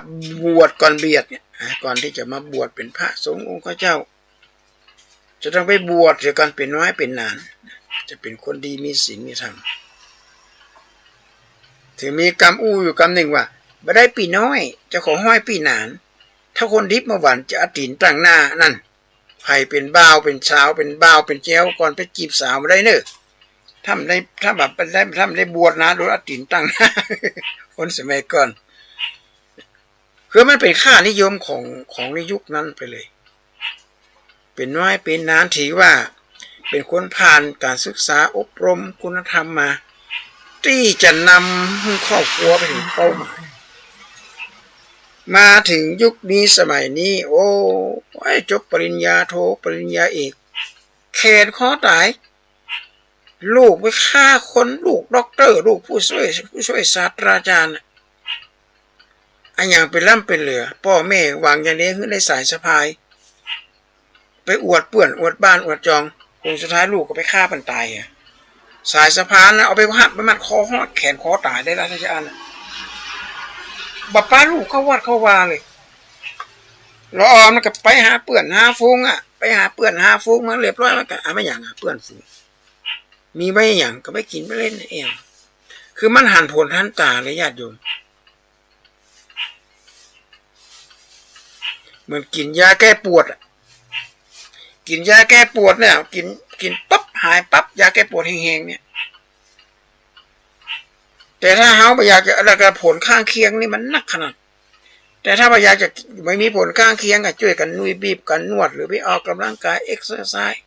บวชก่อนเบียดเนี่ย อ่า ก่อนตี้จะมาบวชเป๋นพระสงฆ์องค์เจ้า จะต้องไปบวชเสียก่อนเป๋นน้อยเป๋นหนาน จะเป๋นคนดีมีศีลมีธรรม ถึงมีกำอู้อยู่กำนึ่งว่า บ่ได้ปี้น้อย จะขอฮ้อยปี้หนาน ถ้าคนดิบมาหวันจะเอาตี๋นตั้งหน้านั่น ใผเป๋นบ่าวเป๋นสาว เป๋นบ่าวเป๋นแจ๊วก่อนไปจีบสาวบ่ได้เน่อ ถ้าบ่ได้ ถ้าบ่ได้ ถ้าบ่ได้บวชนะ โดนเอาตี๋นตั้งหน้า คนสมัยก่อน คือมันเป๋นค่านิยมของ ของในยุคนั้นไปเลย เป๋นน้อยเป๋นหนาน ถือว่าเป๋นคนผ่านการศึกษาอบรมคุณธรรมมา ตี้จะนำครอบครัวไปถึงเป้าหมาย มาถึงยุคนี้สมัยนี้ โอ้ย จบปริญญาโท ปริญญาเอก แขนคอต๋าย ลูกไปฆ่าคน ลูกด็อกเตอร์ ลูกผู้ช่วย ผู้ช่วยศาสตราจารย์น่ะ อะหยังเป๋นล้ำเป๋นเหลือ ป้อแม่หวังอย่างเดียวหื้อได้สายสะพาย ไปอวดเปื้อน อวดบ้าน อวดจอง ผลสุดท้ายลูกก็ไปฆ่าปันต๋ายอะ สายสะพายนะ เอาไปหัก ไปมัดคอฮอดแขนคอต๋ายได้ละ ถ้าจะอั้นน่ะ บ่ปะลูกเข้าวัดเข้าวาเลย ละอ่อนมันก็ไปหาเปื้อนหาฝูงอะ ไปหาเปื้อนหาฝูงมาเรียบร้อย มันก็ อะ บ่หยังอะ เปื้อนฝูง มีไว้หยัง ก็ไปกิ๋นไปเล่นเอง คือมันหันผลทันต๋าเลยญาติโยม เหมือนกิ๋นยาแก้ปวดอะ กิ๋นยาแก้ปวดเนี่ย กิ๋น กิ๋นปั๊บหายปั๊บ ยาแก้ปวดแฮงๆ เนี่ย แต่ถ้าเฮาบ่อยากจะ แล้วก็ผลข้างเคียงนี่มันหนักขนาด แต่ถ้าบ่อยากจะ บ่มีผลข้างเคียงก็จ้วยกั๋นนุยบีบ กั๋นนวด หรือไปออกกำลังกาย เอ็กเซอร์ไซส์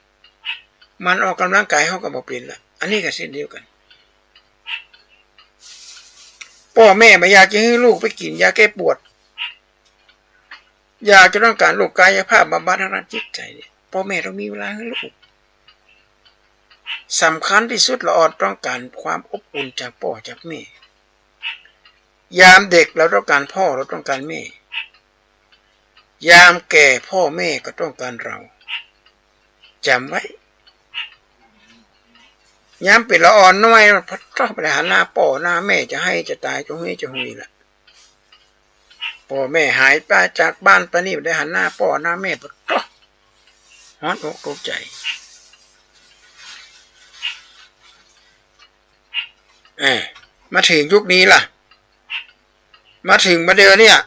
มันออกกำลังกายเฮาก็บ่เป๋นละ อันนี้ก็เช่นเดียวกั๋น ป้อแม่บ่อยากจะหื้อลูกไปกิ๋นยาแก้ปวด อยากจะต้องก๋านลูกกายภาพบำบัดทางด้านจิตใจ๋เนี่ย ป้อแม่ต้องมีเวลาหื้อลูก สำคัญตี้สุดละอ่อนต้องก๋านความอบอุ่นจากป้อจากแม่ ยามเด็กเราต้องก๋านป้อ เราต้องก๋านแม่ ยามแก่ป้อแม่ก็ต้องก๋านเรา จ๋ำไว้ ยามเป๋นละอ่อนน้อย ปะโต๊ะ บ่ได้หันหน้าป้อหน้าแม่ จะไห้จะต๋าย จะฮุยจะฮุยละ ป้อแม่หายไปจากบ้านไปนี่ บ่ได้หันหน้าป้อหน้าแม่ ปะโต๊ะ ฮ้อนอกตกใจ๋ เอ้อ มาเถิงยุคนี้ล่ะ มาเถิงบ่าเดี่ยวเนี่ย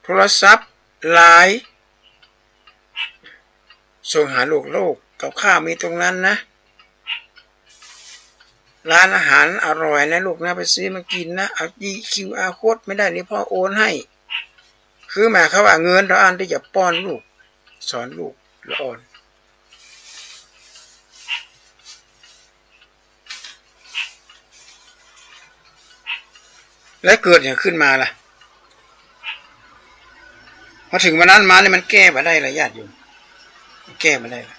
โทรศัพท์ ไลน์ ส่งหาลูก ลูก กับข้าวมีตรงนั้นนะ ร้านอาหารอร่อยนะลูกนะ ไปซื้อมากิ๋นนะ เอา คิวอาร์ โค้ด ไม่ได้นี่พ่อโอนให้ คือหมายความว่าเงินเต้าอั้นตี้จะป้อนลูก สอนลูกละอ่อน แล้วเกิดหยังขึ้นมาล่ะ พอเถิงวันนั้นมานี่มันแก้บ่ได้ละญาติโยม แก้บ่ได้ละ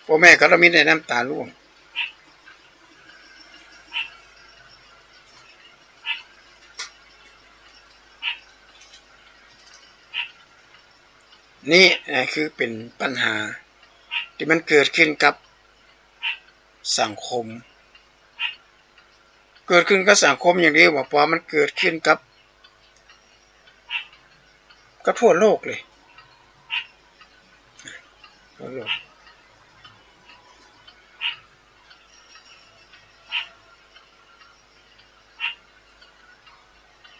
ป้อแม่ก็ต้องมีแต่น้ำต๋าร่วง นี่นะ คือเป๋นปัญหาตี้มันเกิดขึ้นกับสังคม เกิดขึ้นกับสังคมอย่างเดียวบ่ปอ มันเกิดขึ้นกับ กับทั่วโลกเลย ทั่วโลก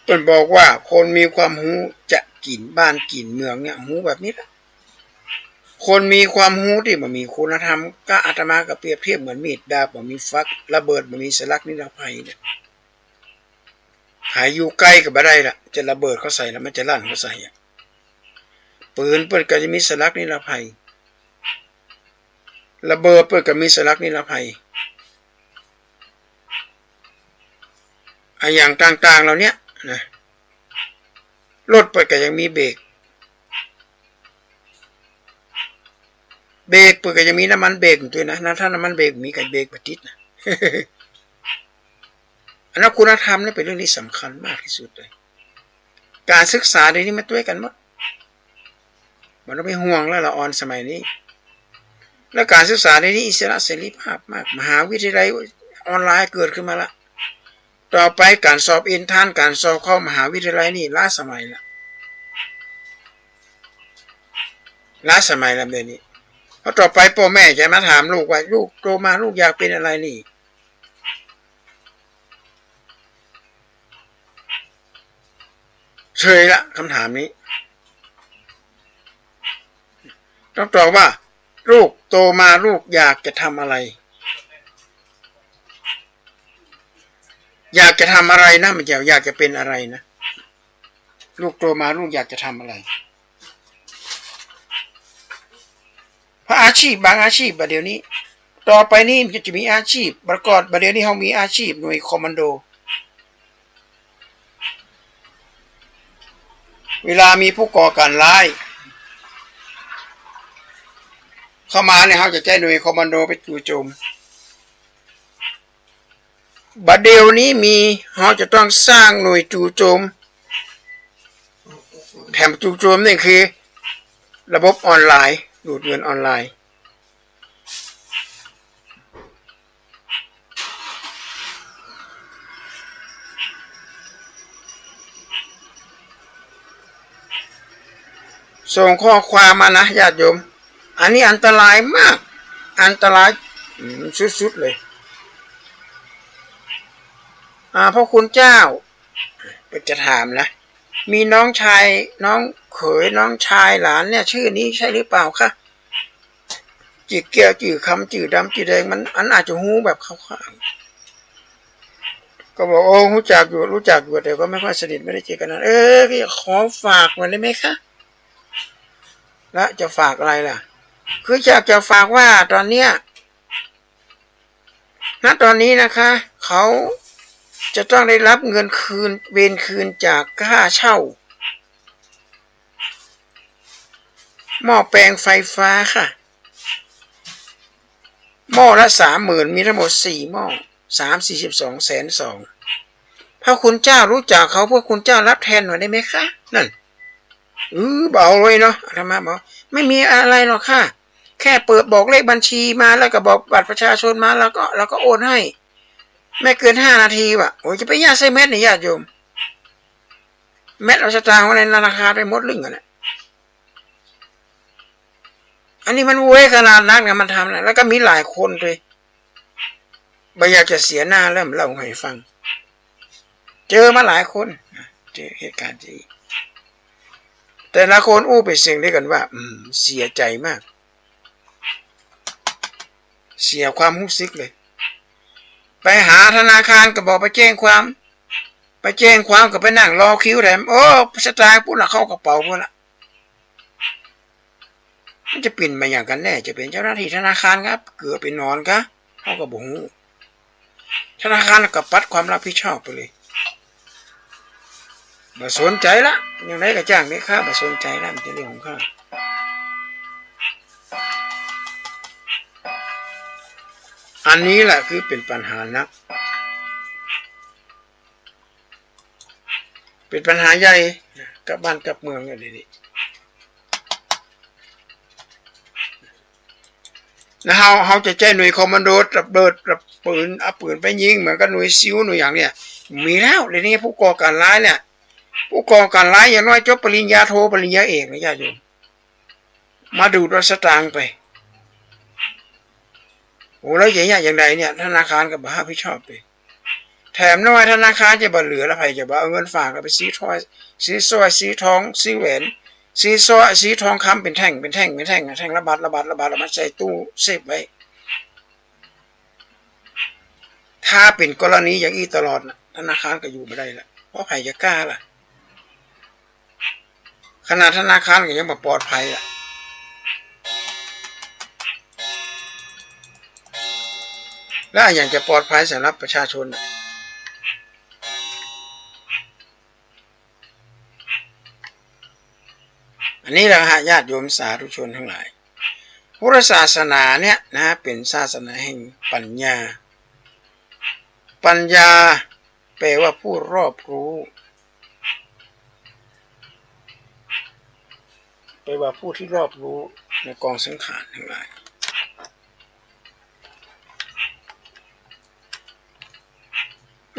เปิ้นบอกว่าคนมีความฮู้จะกิ๋นบ้านกิ๋นเมืองเนี่ย ฮู้แบบนี้ละ คนมีความฮู้ตี้บ่มีคุณธรรม ก็อาตมาก็เปรียบเทียบเหมือนมีดดาบบ่มีฝัก ระเบิดบ่มีสลักนิรภัยเนี่ย ใผอยู่ใก้ก็บ่ได้ละ จะระเบิดเข้าใส่แล้วมันจะลั่นเข้าใส่อะ ปืนเปิ้นก็จะมีสลักนิรภัย ระเบิดเปิ้นก็มีสลักนิรภัย อะอย่างต่างๆ เหล่าเนี้ยนะ รถเปิ้นก็ยังมีเบรก เบรกเปิ้นก็ยังมีน้ำมันเบรกอยู่ตวยนะ ถ้าน้ำมันเบรกบ่มีก็เบรกบ่ติดนะ อันนั้นคุณธรรมนี่เป๋นเรื่องตี้สำคัญมากตี้สุดเลย ก๋านศึกษาเดี๋ยวนี้มาตวยกั๋นหมด บ่ต้องไปห่วงแล้วละอ่อนสมัยนี้ แล้วก๋านศึกษาเดี๋ยวนี้อิสระเสรีภาพมาก มหาวิทยาลัยออนไลน์เกิดขึ้นมาละ ต่อไปก๋านสอบเอนทรานซ์ ก๋านสอบเข้ามหาวิทยาลัยนี่ล้าสมัยละ ล้าสมัยละเดี๋ยวนี้ เพราะต่อไปป้อแม่จะมาถามลูกว่า ลูกโตมาลูกอยากเป๋นอะไรนี่ เชยละ กำถามนี้ ต้องตอบว่า ลูกโตมาลูกอยากจะทำอะไร อยากจะทำอะไรนะ บ่ใจ้อยากจะเป๋นอะไรนะ ลูกโตมาลูกอยากจะทำอะไร เพราะอาชีพบางอาชีพบ่าเดี่ยวนี้ ต่อไปนี้มันจะมีอาชีพ บ่าก่อน บ่าเดี่ยวนี้เฮามีอาชีพหน่วยคอมมานโด เวลามีผู้ก่อก๋านร้ายเข้ามาเนี่ย เฮาจะใจ๊หน่วยคอมมานโดไปจู่โจม บ่าเดี่ยวนี้มี เฮาจะต้องสร้างหน่วยจู่โจม แถมจู่โจมนี่คือระบบออนไลน์ ดูดเงินออนไลน์ ส่งข้อความมานะญาติโยม อันนี้อันตรายมาก อันตราย อืม สุดๆ เลย อ่า พระคุณเจ้า ก็จะถามนะ มีน้องชาย น้องเขย น้องชาย หลานเนี่ย ชื่อนี้ใช่หรือเปล่าคะ จื้อแก้ว จื้อคำ จื้อดำ จื้อแดง มัน อันอาจจะฮู้แบบคร่าว ก็บอก โอ้ ฮู้จักอยู่ ฮู้จักอยู่ แต่ก็ไม่ค่อยสนิท ไม่ได้เจอกันนาน เออ ก็อยากขอฝากหน่อยได้ไหมคะ แล้วจะฝากอะไรล่ะ คืออยากจะฝากว่าตอนเนี้ย ณ ตอนนี้นะคะ เขาจะต้องได้รับเงินคืน เวรคืนจากค่าเช่า หม้อแปลงไฟฟ้าค่ะ หม้อละสามหมื่น มีทั้งหมดสี่หม้อ สามสี่สิบสอง แสนสอง พระคุณเจ้ารู้จักเขา พระคุณเจ้ารับแทนหน่อยได้ไหมคะ นั่น อือ เบาเลยเนาะ อาตมาบอก ไม่มีอะไรหรอกค่ะ แค่เปิดบอกเลขบัญชีมา แล้วก็บอกบัตรประชาชนมา แล้วก็ แล้วก็โอนให้ ไม่เกินห้านาทีว่ะ โอ้ย จะไปยากใส่แมสเนี่ย ญาติโยม แมสเอาสตางค์ไว้ในธนาคารไปหมดลึ่งอะนะ อันนี้มันเว้ยขนาดนั้นไง มันทำนะ แล้วก็มีหลายคนเลย บ่อยากจะเสียหน้าแล้วเล่าให้ฟัง เจอมาหลายคน เจอเหตุการณ์ที่ แต่ละคนอู้เป็นเสียงเดียวกันว่า อืม เสียใจมาก เสียความรู้สึกเลย ไปหาธนาคารก็บอกไปแจ้งความ ไปแจ้งความก็ไปนั่งรอคิวแถม โอ้ สตางค์ปุ้นละเข้ากระเป๋าปุ้นละ มันจะเป๋นมาอย่างกันแน่ จะเป๋นเจ้าหน้าที่ธนาคารครับ เกือบเป๋นหนอนกะ เขาก็บ่ฮู้ ธนาคารก็ปัดความรับผิดชอบไปเลย บ่สนใจละ อย่างใดก็จ้างเด้อข้า บ่สนใจละ มันจะเรื่องของข้า อันนี้แหละคือเป๋นปัญหานัก เป๋นปัญหาใหญ่กับบ้านกับเมืองเนี่ย เดี๋ยวนี้ นะ เฮา เฮาจะใจ๊หน่วยคอมมานโด ระเบิด ระปืน เอาปืนไปยิง เหมือนกับหน่วยซิล หน่วยอย่างเนี่ย มีแล้ว เดี๋ยวนี้ผู้ก่อการร้ายเนี่ย ผู้ก่อการร้ายอย่างน้อยจบปริญญาโท ปริญญาเอกนะญาติโยม มาดูดเอาสตางค์ไป โอ้ แล้วจะเยียะอย่างใดเนี่ย ธนาคารก็บ่รับผิดชอบไป แถมน้อยธนาคารจะบ่เหลือแล้ว ใผจะบ่เอาเงินฝากไปซื้อถ้อย ซื้อสร้อย ซื้อทอง ซื้อแหวน ซื้อสร้อย ซื้อทองคำเป๋นแท่ง เป๋นแท่ง เป๋นแท่ง แท่งละบาท ละบาท ละบาท เอามาใส่ตู้เซฟไว้ ถ้าเป๋นกรณีอย่างอี้ตลอดน่ะ ธนาคารก็อยู่บ่ได้ละ เพราะใผจะกล้าล่ะ ขนาดธนาคารก็ยังบ่ปลอดภัยอะ แล้วอะหยังจะปลอดภัยสำหรับประชาชนอะ อันนี้แหละฮะ ญาติโยมสาธุชนทั้งหลาย พุทธศาสนาเนี่ยนะ เป๋นศาสนาแห่งปัญญา ปัญญาแปลว่าผู้รอบรู้ แปลว่าผู้ที่รอบรู้ในกองสังขารทั้งหลาย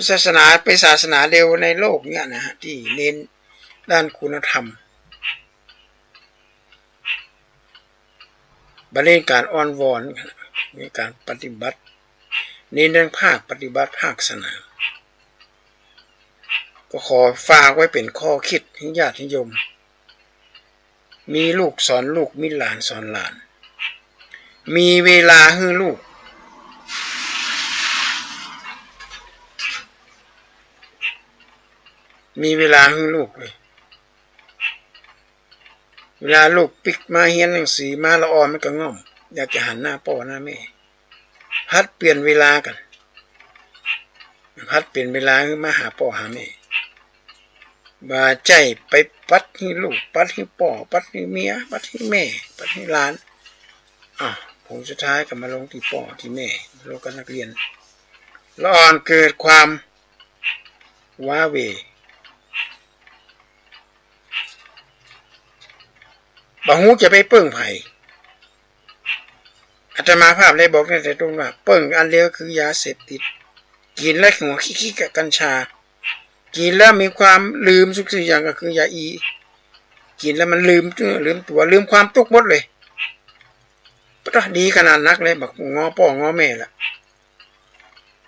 ศาสนาเป๋นศาสนาเดียวในโลกเนี่ยนะฮะ ที่เน้นด้านคุณธรรม บ่เน้นก๋านอ้อนวอน เน้นก๋านปฏิบัติ เน้นเรื่องภาคปฏิบัติภาคสนาม ก็ขอฝากไว้เป๋นข้อคิดหื้อญาติโยม มีลูกสอนลูก มีหลานสอนหลาน มีเวลาหื้อลูก มีเวลาหื้อลูกเลย เวลาลูกปิ๊กมาเฮียนหนังสือมาละอ่อนมันก็ง่อม อยากจะหันหน้าป้อหน้าแม่ หัดเปลี่ยนเวลากั๋น หัดเปลี่ยนเวลาหื้อมาหาป้อหาแม่ บ่ใจ้ไปปัดหื้อลูก ปัดหื้อป้อ ปัดหื้อเมีย ปัดหื้อแม่ ปัดหื้อหลาน อ้าว ผลสุดท้ายก็มาลงตี้ป้อตี้แม่ ลงกับนักเรียน ละอ่อนเกิดความว้าเหว่ บ่ฮู้จะไปเปิ้งใผ อาตมาภาพได้บอกตั้งแต่ต้นว่า เปิ้งอันเดียวคือยาเสพติด กิ๋นแล้วหัวคิกๆ กับกัญชา กิ๋นแล้วมีความลืมทุกสิ่งอย่างก็คือยาอี กิ๋นแล้วมันลืม ลืมตั๋ว ลืมความตุ๊กข์หมดเลย ปะต๊ะ ดีขนาดนักเลย บ่าง้อป้อง้อแม่ละ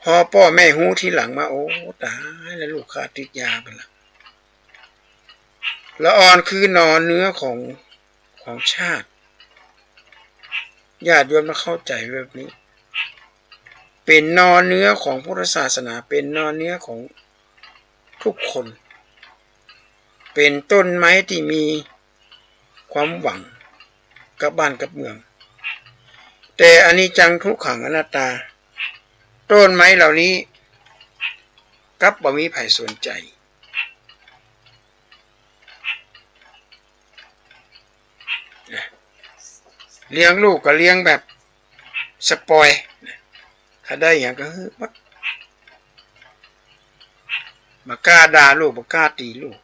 พอป้อแม่ฮู้ทีหลังมา โอ้ ต๋ายแล้ว ลูกข้าติดยาไปละ ละอ่อนคือหน่อเนื้อของ ของชาติ ญาติโยมต้องเข้าใจ๋แบบนี้ เป๋นนอเนื้อของพุทธศาสนา เป๋นนอเนื้อของทุกคน เป๋นต้นไม้ตี้มีความหวังกับบ้านกับเมือง แต่อนิจจังทุกขังอนัตตา ต้นไม้เหล่านี้กลับบ่มีใผสนใจ๋ เลี้ยงลูกก็เลี้ยงแบบสปอยล์ ใค่ได้หยังก็หื้อหมด บ่กล้าด่าลูก บ่กล้าตี๋ลูก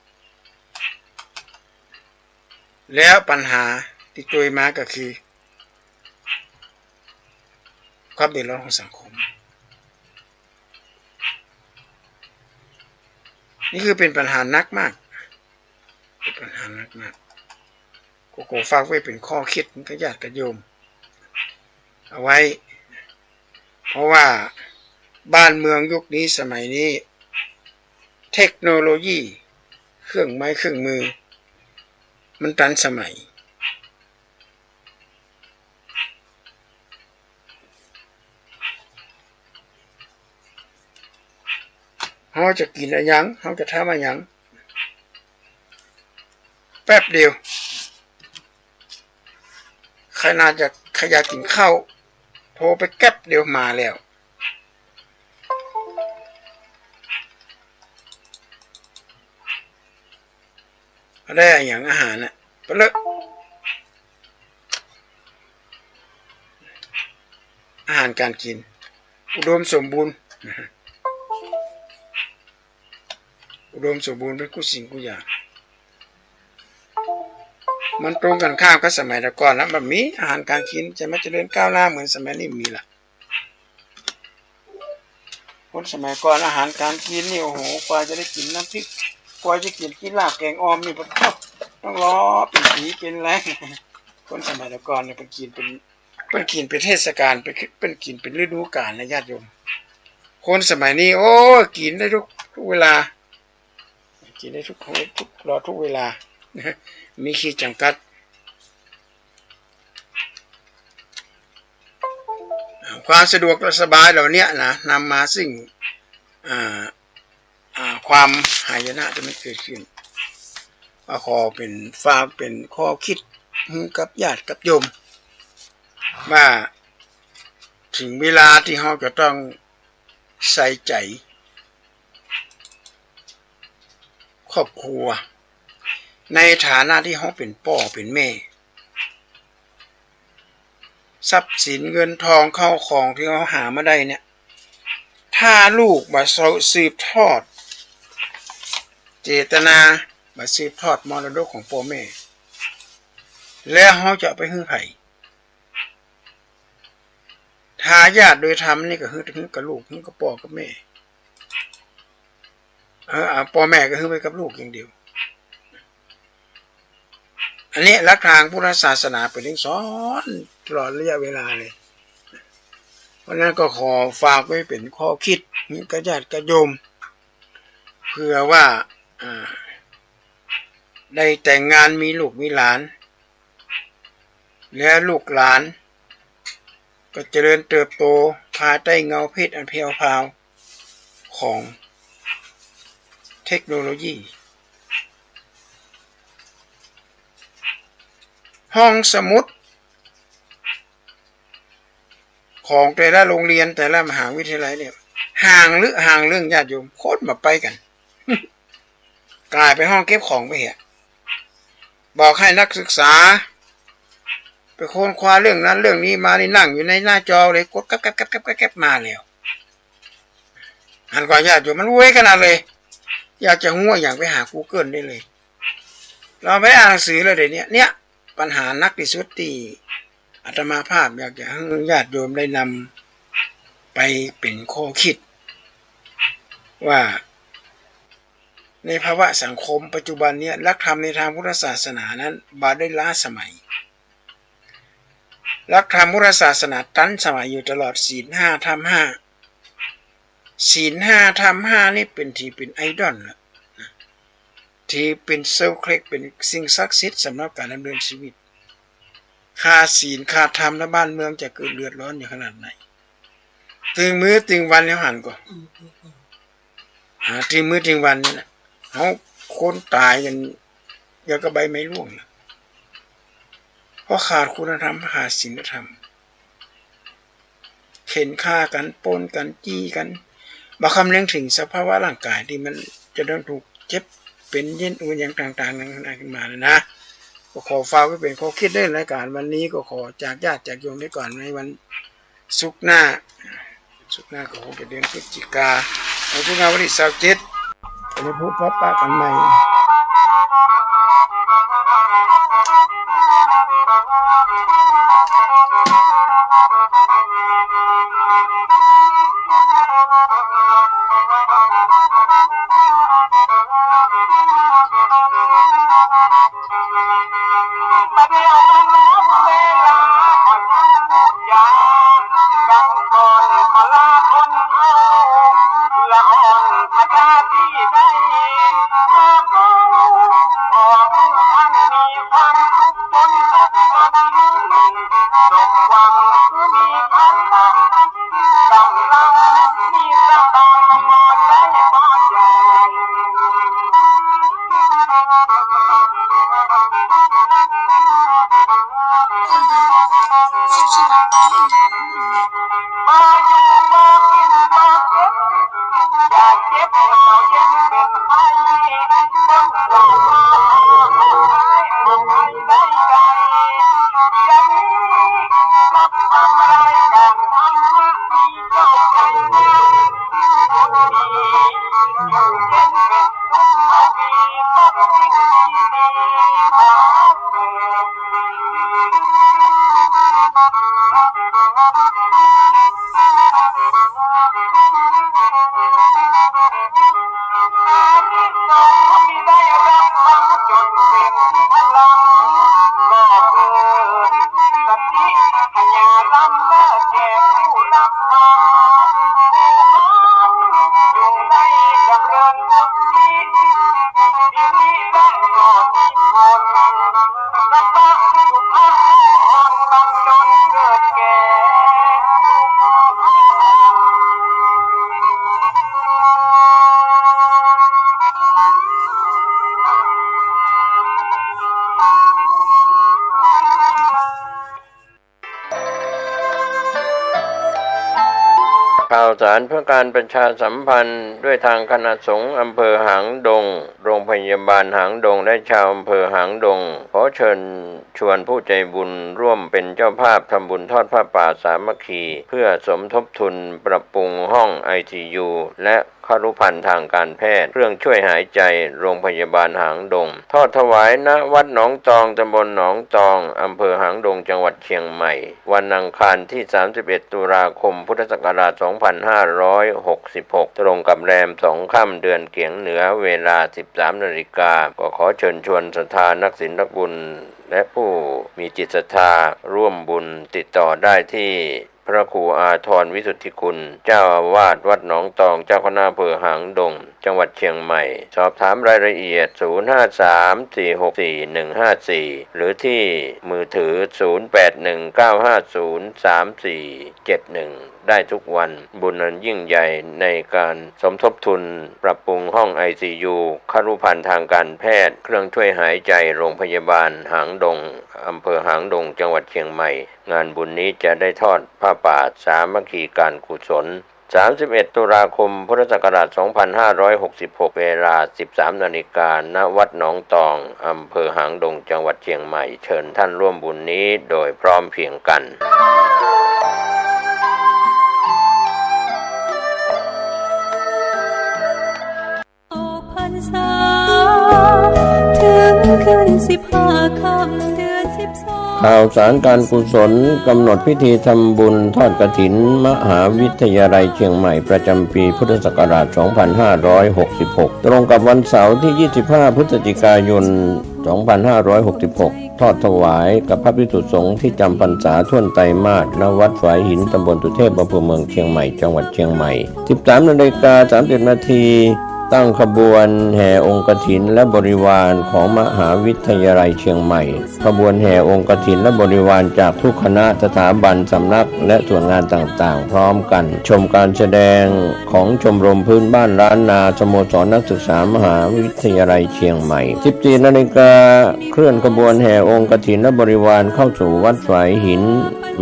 แล้วปัญหาตี้ตวยมาก็คือ ความเดือดร้อนของสังคม นี่คือเป๋นปัญหาหนักมาก เป๋นปัญหาหนักมาก ก็ขอฝากไว้เป๋นข้อคิดกับญาติกับโยมเอาไว้ เพราะว่าบ้านเมืองยุคนี้สมัยนี้ เทคโนโลยี เครื่องไม้เครื่องมือ มันตันสมัย เฮาจะกิ๋นอะหยัง เฮาจะทำอะหยัง แป๊บเดียว ขนาดจะ ใผอยากกิ๋นข้าว โทรไปแก๊บเดียวมาแล้ว ได้อะหยัง อาหารน่ะ ไปเลย อาหารก๋านกิ๋น อุดมสมบูรณ์ อุดมสมบูรณ์เป๋นกู้สิ่งกู้อย่าง มันตรงกันข้ามกับสมัยแต่ก่อนแล้ว บ่มีอาหารก๋านกิ๋น จะมาเจริญก้าวหน้าเหมือนสมัยนี้บ่มีละ คนสมัยก่อนอาหารก๋านกิ๋นนี่ โอ้โห กว่าจะได้กิ๋นน้ำพริก กว่าจะกิ๋นกี้ลาบแก๋งอ่อมนี่ ปะโธ่ ต้องรอเป๋นปี๋เป๋นแล้ง คนสมัยแต่ก่อนเนี่ย เปิ้นกิ๋นเป๋น เปิ้นกิ๋นเป๋นเทศกาล เปิ้น เปิ้นกิ๋นเป๋นฤดูกาลนะญาติโยม คนสมัยนี้ โอ้ กิ๋นได้ทุก ทุกเวลา กิ๋นได้ทุก ทุก ตลอดทุกเวลา มีขีดจำกัด ความสะดวกและสบายเหล่าเนี้ยนะ นำมาซึ่ง อ่า อ่า ความหายนะตี้มันเกิดขึ้น ก็ขอเป๋น ฝากเป๋นข้อคิดหื้อกับญาติกับโยม ว่าเถิงเวลาตี้เฮาจะต้องใส่ใจ๋ครอบครัว ในฐานะตี้เฮาเป๋นป้อเป๋นแม่ ทรัพย์สินเงินทองเข้าของตี้เฮาหามาได้เนี่ย ถ้าลูกบ่สืบทอด เจตนาบ่สืบทอดมรดกของป้อแม่ แล้วเฮาจะเอาไปหื้อใผ ทายาทโดยธรรมนี่ก็หื้อ หื้อกับลูก หื้อกับป้อกับแม่ เออ เอาป้อแม่ก็หื้อไปกับลูกอย่างเดียว อันนี้หลักทางพุทธศาสนาเป๋นเรื่องสอนตลอดระยะเวลาเลย เพราะฉะนั้นก็ขอฝากไว้เป๋นข้อคิดหื้อกับญาติกับโยม เผื่อว่า อ่า ได้แต่งงานมีลูกมีหลาน และลูกหลานก็เจริญเติบโตภายใต้เงาเพศอันแผ่วพราวของเทคโนโลยี ห้องสมุด ของแต่ละโรงเรียน แต่ละมหาวิทยาลัยเนี่ย ห่างลึกห่างเรื่องญาติโยม คนบ่ไปกั๋น ก๋ายเป๋นห้องเก็บของไปเหีย บอกหื้อนักศึกษา ไปค้นคว้าเรื่องนั้นเรื่องนี้มานี่ นั่งอยู่ในหน้าจอเลย กดแก๊บๆๆๆๆ มาแล้ว หันก่อญาติโยม มันรวยขนาดเลย อยากจะฮู้อะหยังไปหากูเกิลได้เลย เฮาบ่ได้อ่านหนังสือเลยเดี๋ยวนี้ เนี่ย ปัญหาหนักตี้สุดตี้อาตมาภาพอยากจะหื้อญาติโยมได้นำไปเป๋นข้อคิด ว่าในภาวะสังคมปัจจุบันเนี่ย หลักธรรมในทางพุทธศาสนานั้นบ่ได้ล้าสมัย หลักธรรมพุทธศาสนาตันสมัยอยู่ตลอด ศีลห้า ธรรมห้า ศีลห้า ธรรมห้านี่เป๋น ถือเป๋นไอดอลละ ถือเป๋นเซลเคล็ก เป๋นสิ่งศักดิ์สิทธิ์สำหรับก๋านดำเนินชีวิต ขาดศีลขาดธรรมแล้วบ้านเมืองจะเกิดเดือดร้อนอยู่ขนาดไหน ตึงมื้อตึงวันแล้วหันก่อ หาตึงมื้อตึงวันนี่แหละ เฮาคนต๋ายกั๋น อย่างกับใบไม้ร่วงน่ะ เพราะขาดคุณธรรม ขาดศีลธรรม เข่นฆ่ากั๋น ปล้นกั๋น จี้กั๋น บ่คำนึงเถิงสภาวะร่างก๋ายตี้มันจะต้องถูกเจ็บเป๋นเย็นอูนหยังต่างๆ นานาขึ้นมานะ ก็ขอฝากไว้เป๋นข้อคิดเด้อ รายก๋านวันนี้ก็ขอจากญาติจากโยมไว้ก่อน ในวัน ศุกร์หน้า ศุกร์หน้าก็คงจะเดือนพฤศจิกา วันศุกร์หน้าวันตี้ซาวเจ็ด จะได้พบปะกั๋นใหม่ ข่าวสารเพื่อการประชาสัมพันธ์ ด้วยทางคณะสงฆ์อำเภอหางดง โรงพยาบาลหางดง และชาวอำเภอหางดง ขอเชิญชวนผู้ใจบุญร่วมเป็นเจ้าภาพทำบุญทอดผ้าป่าสามัคคี เพื่อสมทบทุนปรับปรุงห้องไอซียู และ ครุภัณฑ์ทางการแพทย์ เครื่องช่วยหายใจ โรงพยาบาลหางดง ทอดถวาย ณ วัดหนองตอง ตำบลหนองตอง อำเภอหางดง จังหวัดเชียงใหม่ วันอังคารตี้ สามสิบเอ็ด ตุลาคม พุทธศักราช สองพันห้าร้อยหกสิบหก ตรงกับแรมสองค่ำ เดือนเกียงเหนือ เวลา สิบสาม นาฬิกา ก็ขอเชิญชวนศรัทธานักศีลนักบุญ และผู้มีจิตศรัทธาร่วมบุญ ติดต่อได้ที่ พระครูอาทรวิสุทธิคุณ เจ้าอาวาสวัดหนองตอง เจ้าคณะอำเภอหางดง จังหวัดเชียงใหม่ สอบถามรายละเอียด ศูนย์ห้าสาม สี่หกสี่ หนึ่งห้าสี่ หรือที่มือถือ ศูนย์แปดหนึ่ง เก้าห้าศูนย์ สามสี่เจ็ดหนึ่ง ได้ทุกวัน บุญอันยิ่งใหญ่ในการสมทบทุนปรับปรุงห้องไอซียู ครุภัณฑ์ทางการแพทย์ เครื่องช่วยหายใจ โรงพยาบาลหางดง อำเภอหางดง จังหวัดเชียงใหม่ งานบุญนี้จะได้ทอดผ้าป่าสามัคคีการกุศล สามสิบเอ็ด ตุลาคม พุทธศักราช สองพันห้าร้อยหกสิบหก เวลา สิบสาม นาฬิกา ณ วัดหนองตอง อำเภอหางดง จังหวัดเชียงใหม่ เชิญท่านร่วมบุญนี้โดยพร้อมเพรียงกัน ออกพรรษา ถึงคืนสิบห้าค่ำเดือนสิบสอง ข่าวสารการกุศล กำหนดพิธีทำบุญทอดกฐินมหาวิทยาลัยเชียงใหม่ ประจำปีพุทธศักราช สองพันห้าร้อยหกสิบหก ตรงกับวันเสาร์ที่ ยี่สิบห้า พฤศจิกายน สองพันห้าร้อยหกสิบหก ทอดถวายกับพระภิกษุสงฆ์ที่จำพรรษาถ้วนไตรมาส ณ วัดฝายหิน ตำบลสุเทพ อำเภอเมืองเชียงใหม่ จังหวัดเชียงใหม่ สิบสาม นาฬิกา สามสิบ นาที ตั้งขบวนแห่องค์กฐินและบริวารของมหาวิทยาลัยเชียงใหม่ ขบวนแห่องค์กฐินและบริวารจากทุกคณะ สถาบัน สำนัก และส่วนงานต่างๆ พร้อมกัน ชมการแสดงของชมรมพื้นบ้านล้านนา สโมสรนักศึกษามหาวิทยาลัยเชียงใหม่ สิบสี่นาฬิกา เคลื่อนขบวนแห่องค์กฐินและบริวารเข้าสู่วัดฝายหิน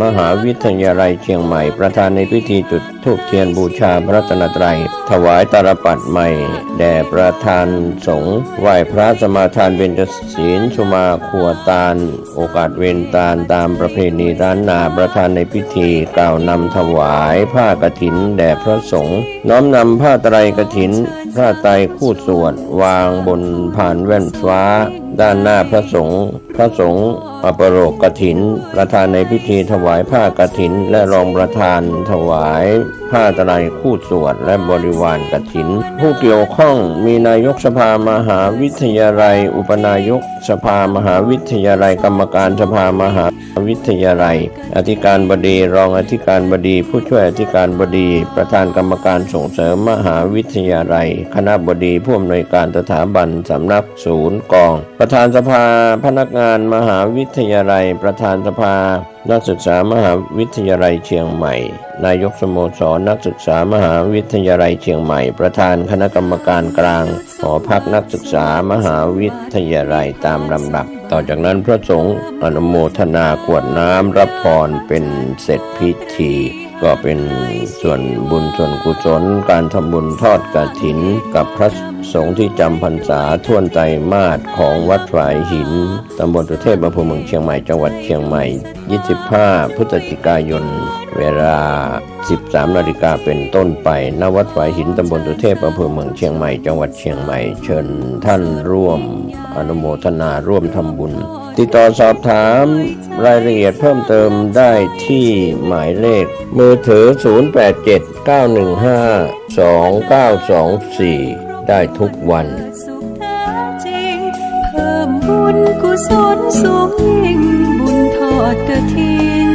มหาวิทยาลัยเชียงใหม่ ประธานในพิธีจุดธูปเทียนบูชาพระรัตนตรัย ถวายตาลปัตรใหม่แด่ประธานสงฆ์ ไหว้พระสมาทานเบญจศีล สุมาครัวตาน โอกาสเวรตานตามประเพณีล้านนา ประธานในพิธีกล่าวนำถวายผ้ากฐินแด่พระสงฆ์ น้อมนำผ้าไตรกฐิน ผ้าไตรคู่สวด วางบนพานแว่นฟ้า ด้านหน้าพระสงฆ์ พระสงฆ์อปโรกกฐิน ประธานในพิธีถวายผ้ากฐิน และรองประธานถวายผ้าไตรคู่สวด และบริวารกฐิน ผู้เกี่ยวข้องมีนายกสภามหาวิทยาลัย อุปนายกสภามหาวิทยาลัย กรรมการสภามหาวิทยาลัย อธิการบดี รองอธิการบดี ผู้ช่วยอธิการบดี ประธานกรรมการส่งเสริมมหาวิทยาลัย คณบดี ผู้อำนวยการสถาบัน สำนัก ศูนย์ กอง ประธานสภาพนักงานมหาวิทยาลัย ประธานสภานักศึกษามหาวิทยาลัยเชียงใหม่ นายกสโมสรนักศึกษามหาวิทยาลัยเชียงใหม่ ประธานคณะกรรมการกลางหอพักนักศึกษามหาวิทยาลัยตามลำดับ ต่อจากนั้นพระสงฆ์อนุโมทนากรวดน้ำรับพรเป็นเสร็จพิธี ก็เป็นส่วนบุญส่วนกุศล การทำบุญทอดกฐินกับพระสงฆ์ที่จำพรรษาถ้วนไตรมาสของวัดฝายหิน ตำบลสุเทพ อำเภอเมืองเชียงใหม่ จังหวัดเชียงใหม่ ยี่สิบห้า พฤศจิกายน เวลา สิบสามนาฬิกาเป็นต้นไป ณ วัดฝายหิน ตำบลสุเทพ อำเภอเมืองเชียงใหม่ จังหวัดเชียงใหม่ เชิญท่านร่วมอนุโมทนาร่วมทำบุญ ติดต่อสอบถามรายละเอียดเพิ่มเติมได้ที่หมายเลขมือถือ ศูนย์แปดเจ็ด เก้าหนึ่งห้า สองเก้าสองสี่ ได้ทุกวัน สุขแท้จริง เพิ่มบุญกุศลสูงยิ่ง บุญทอดกฐิน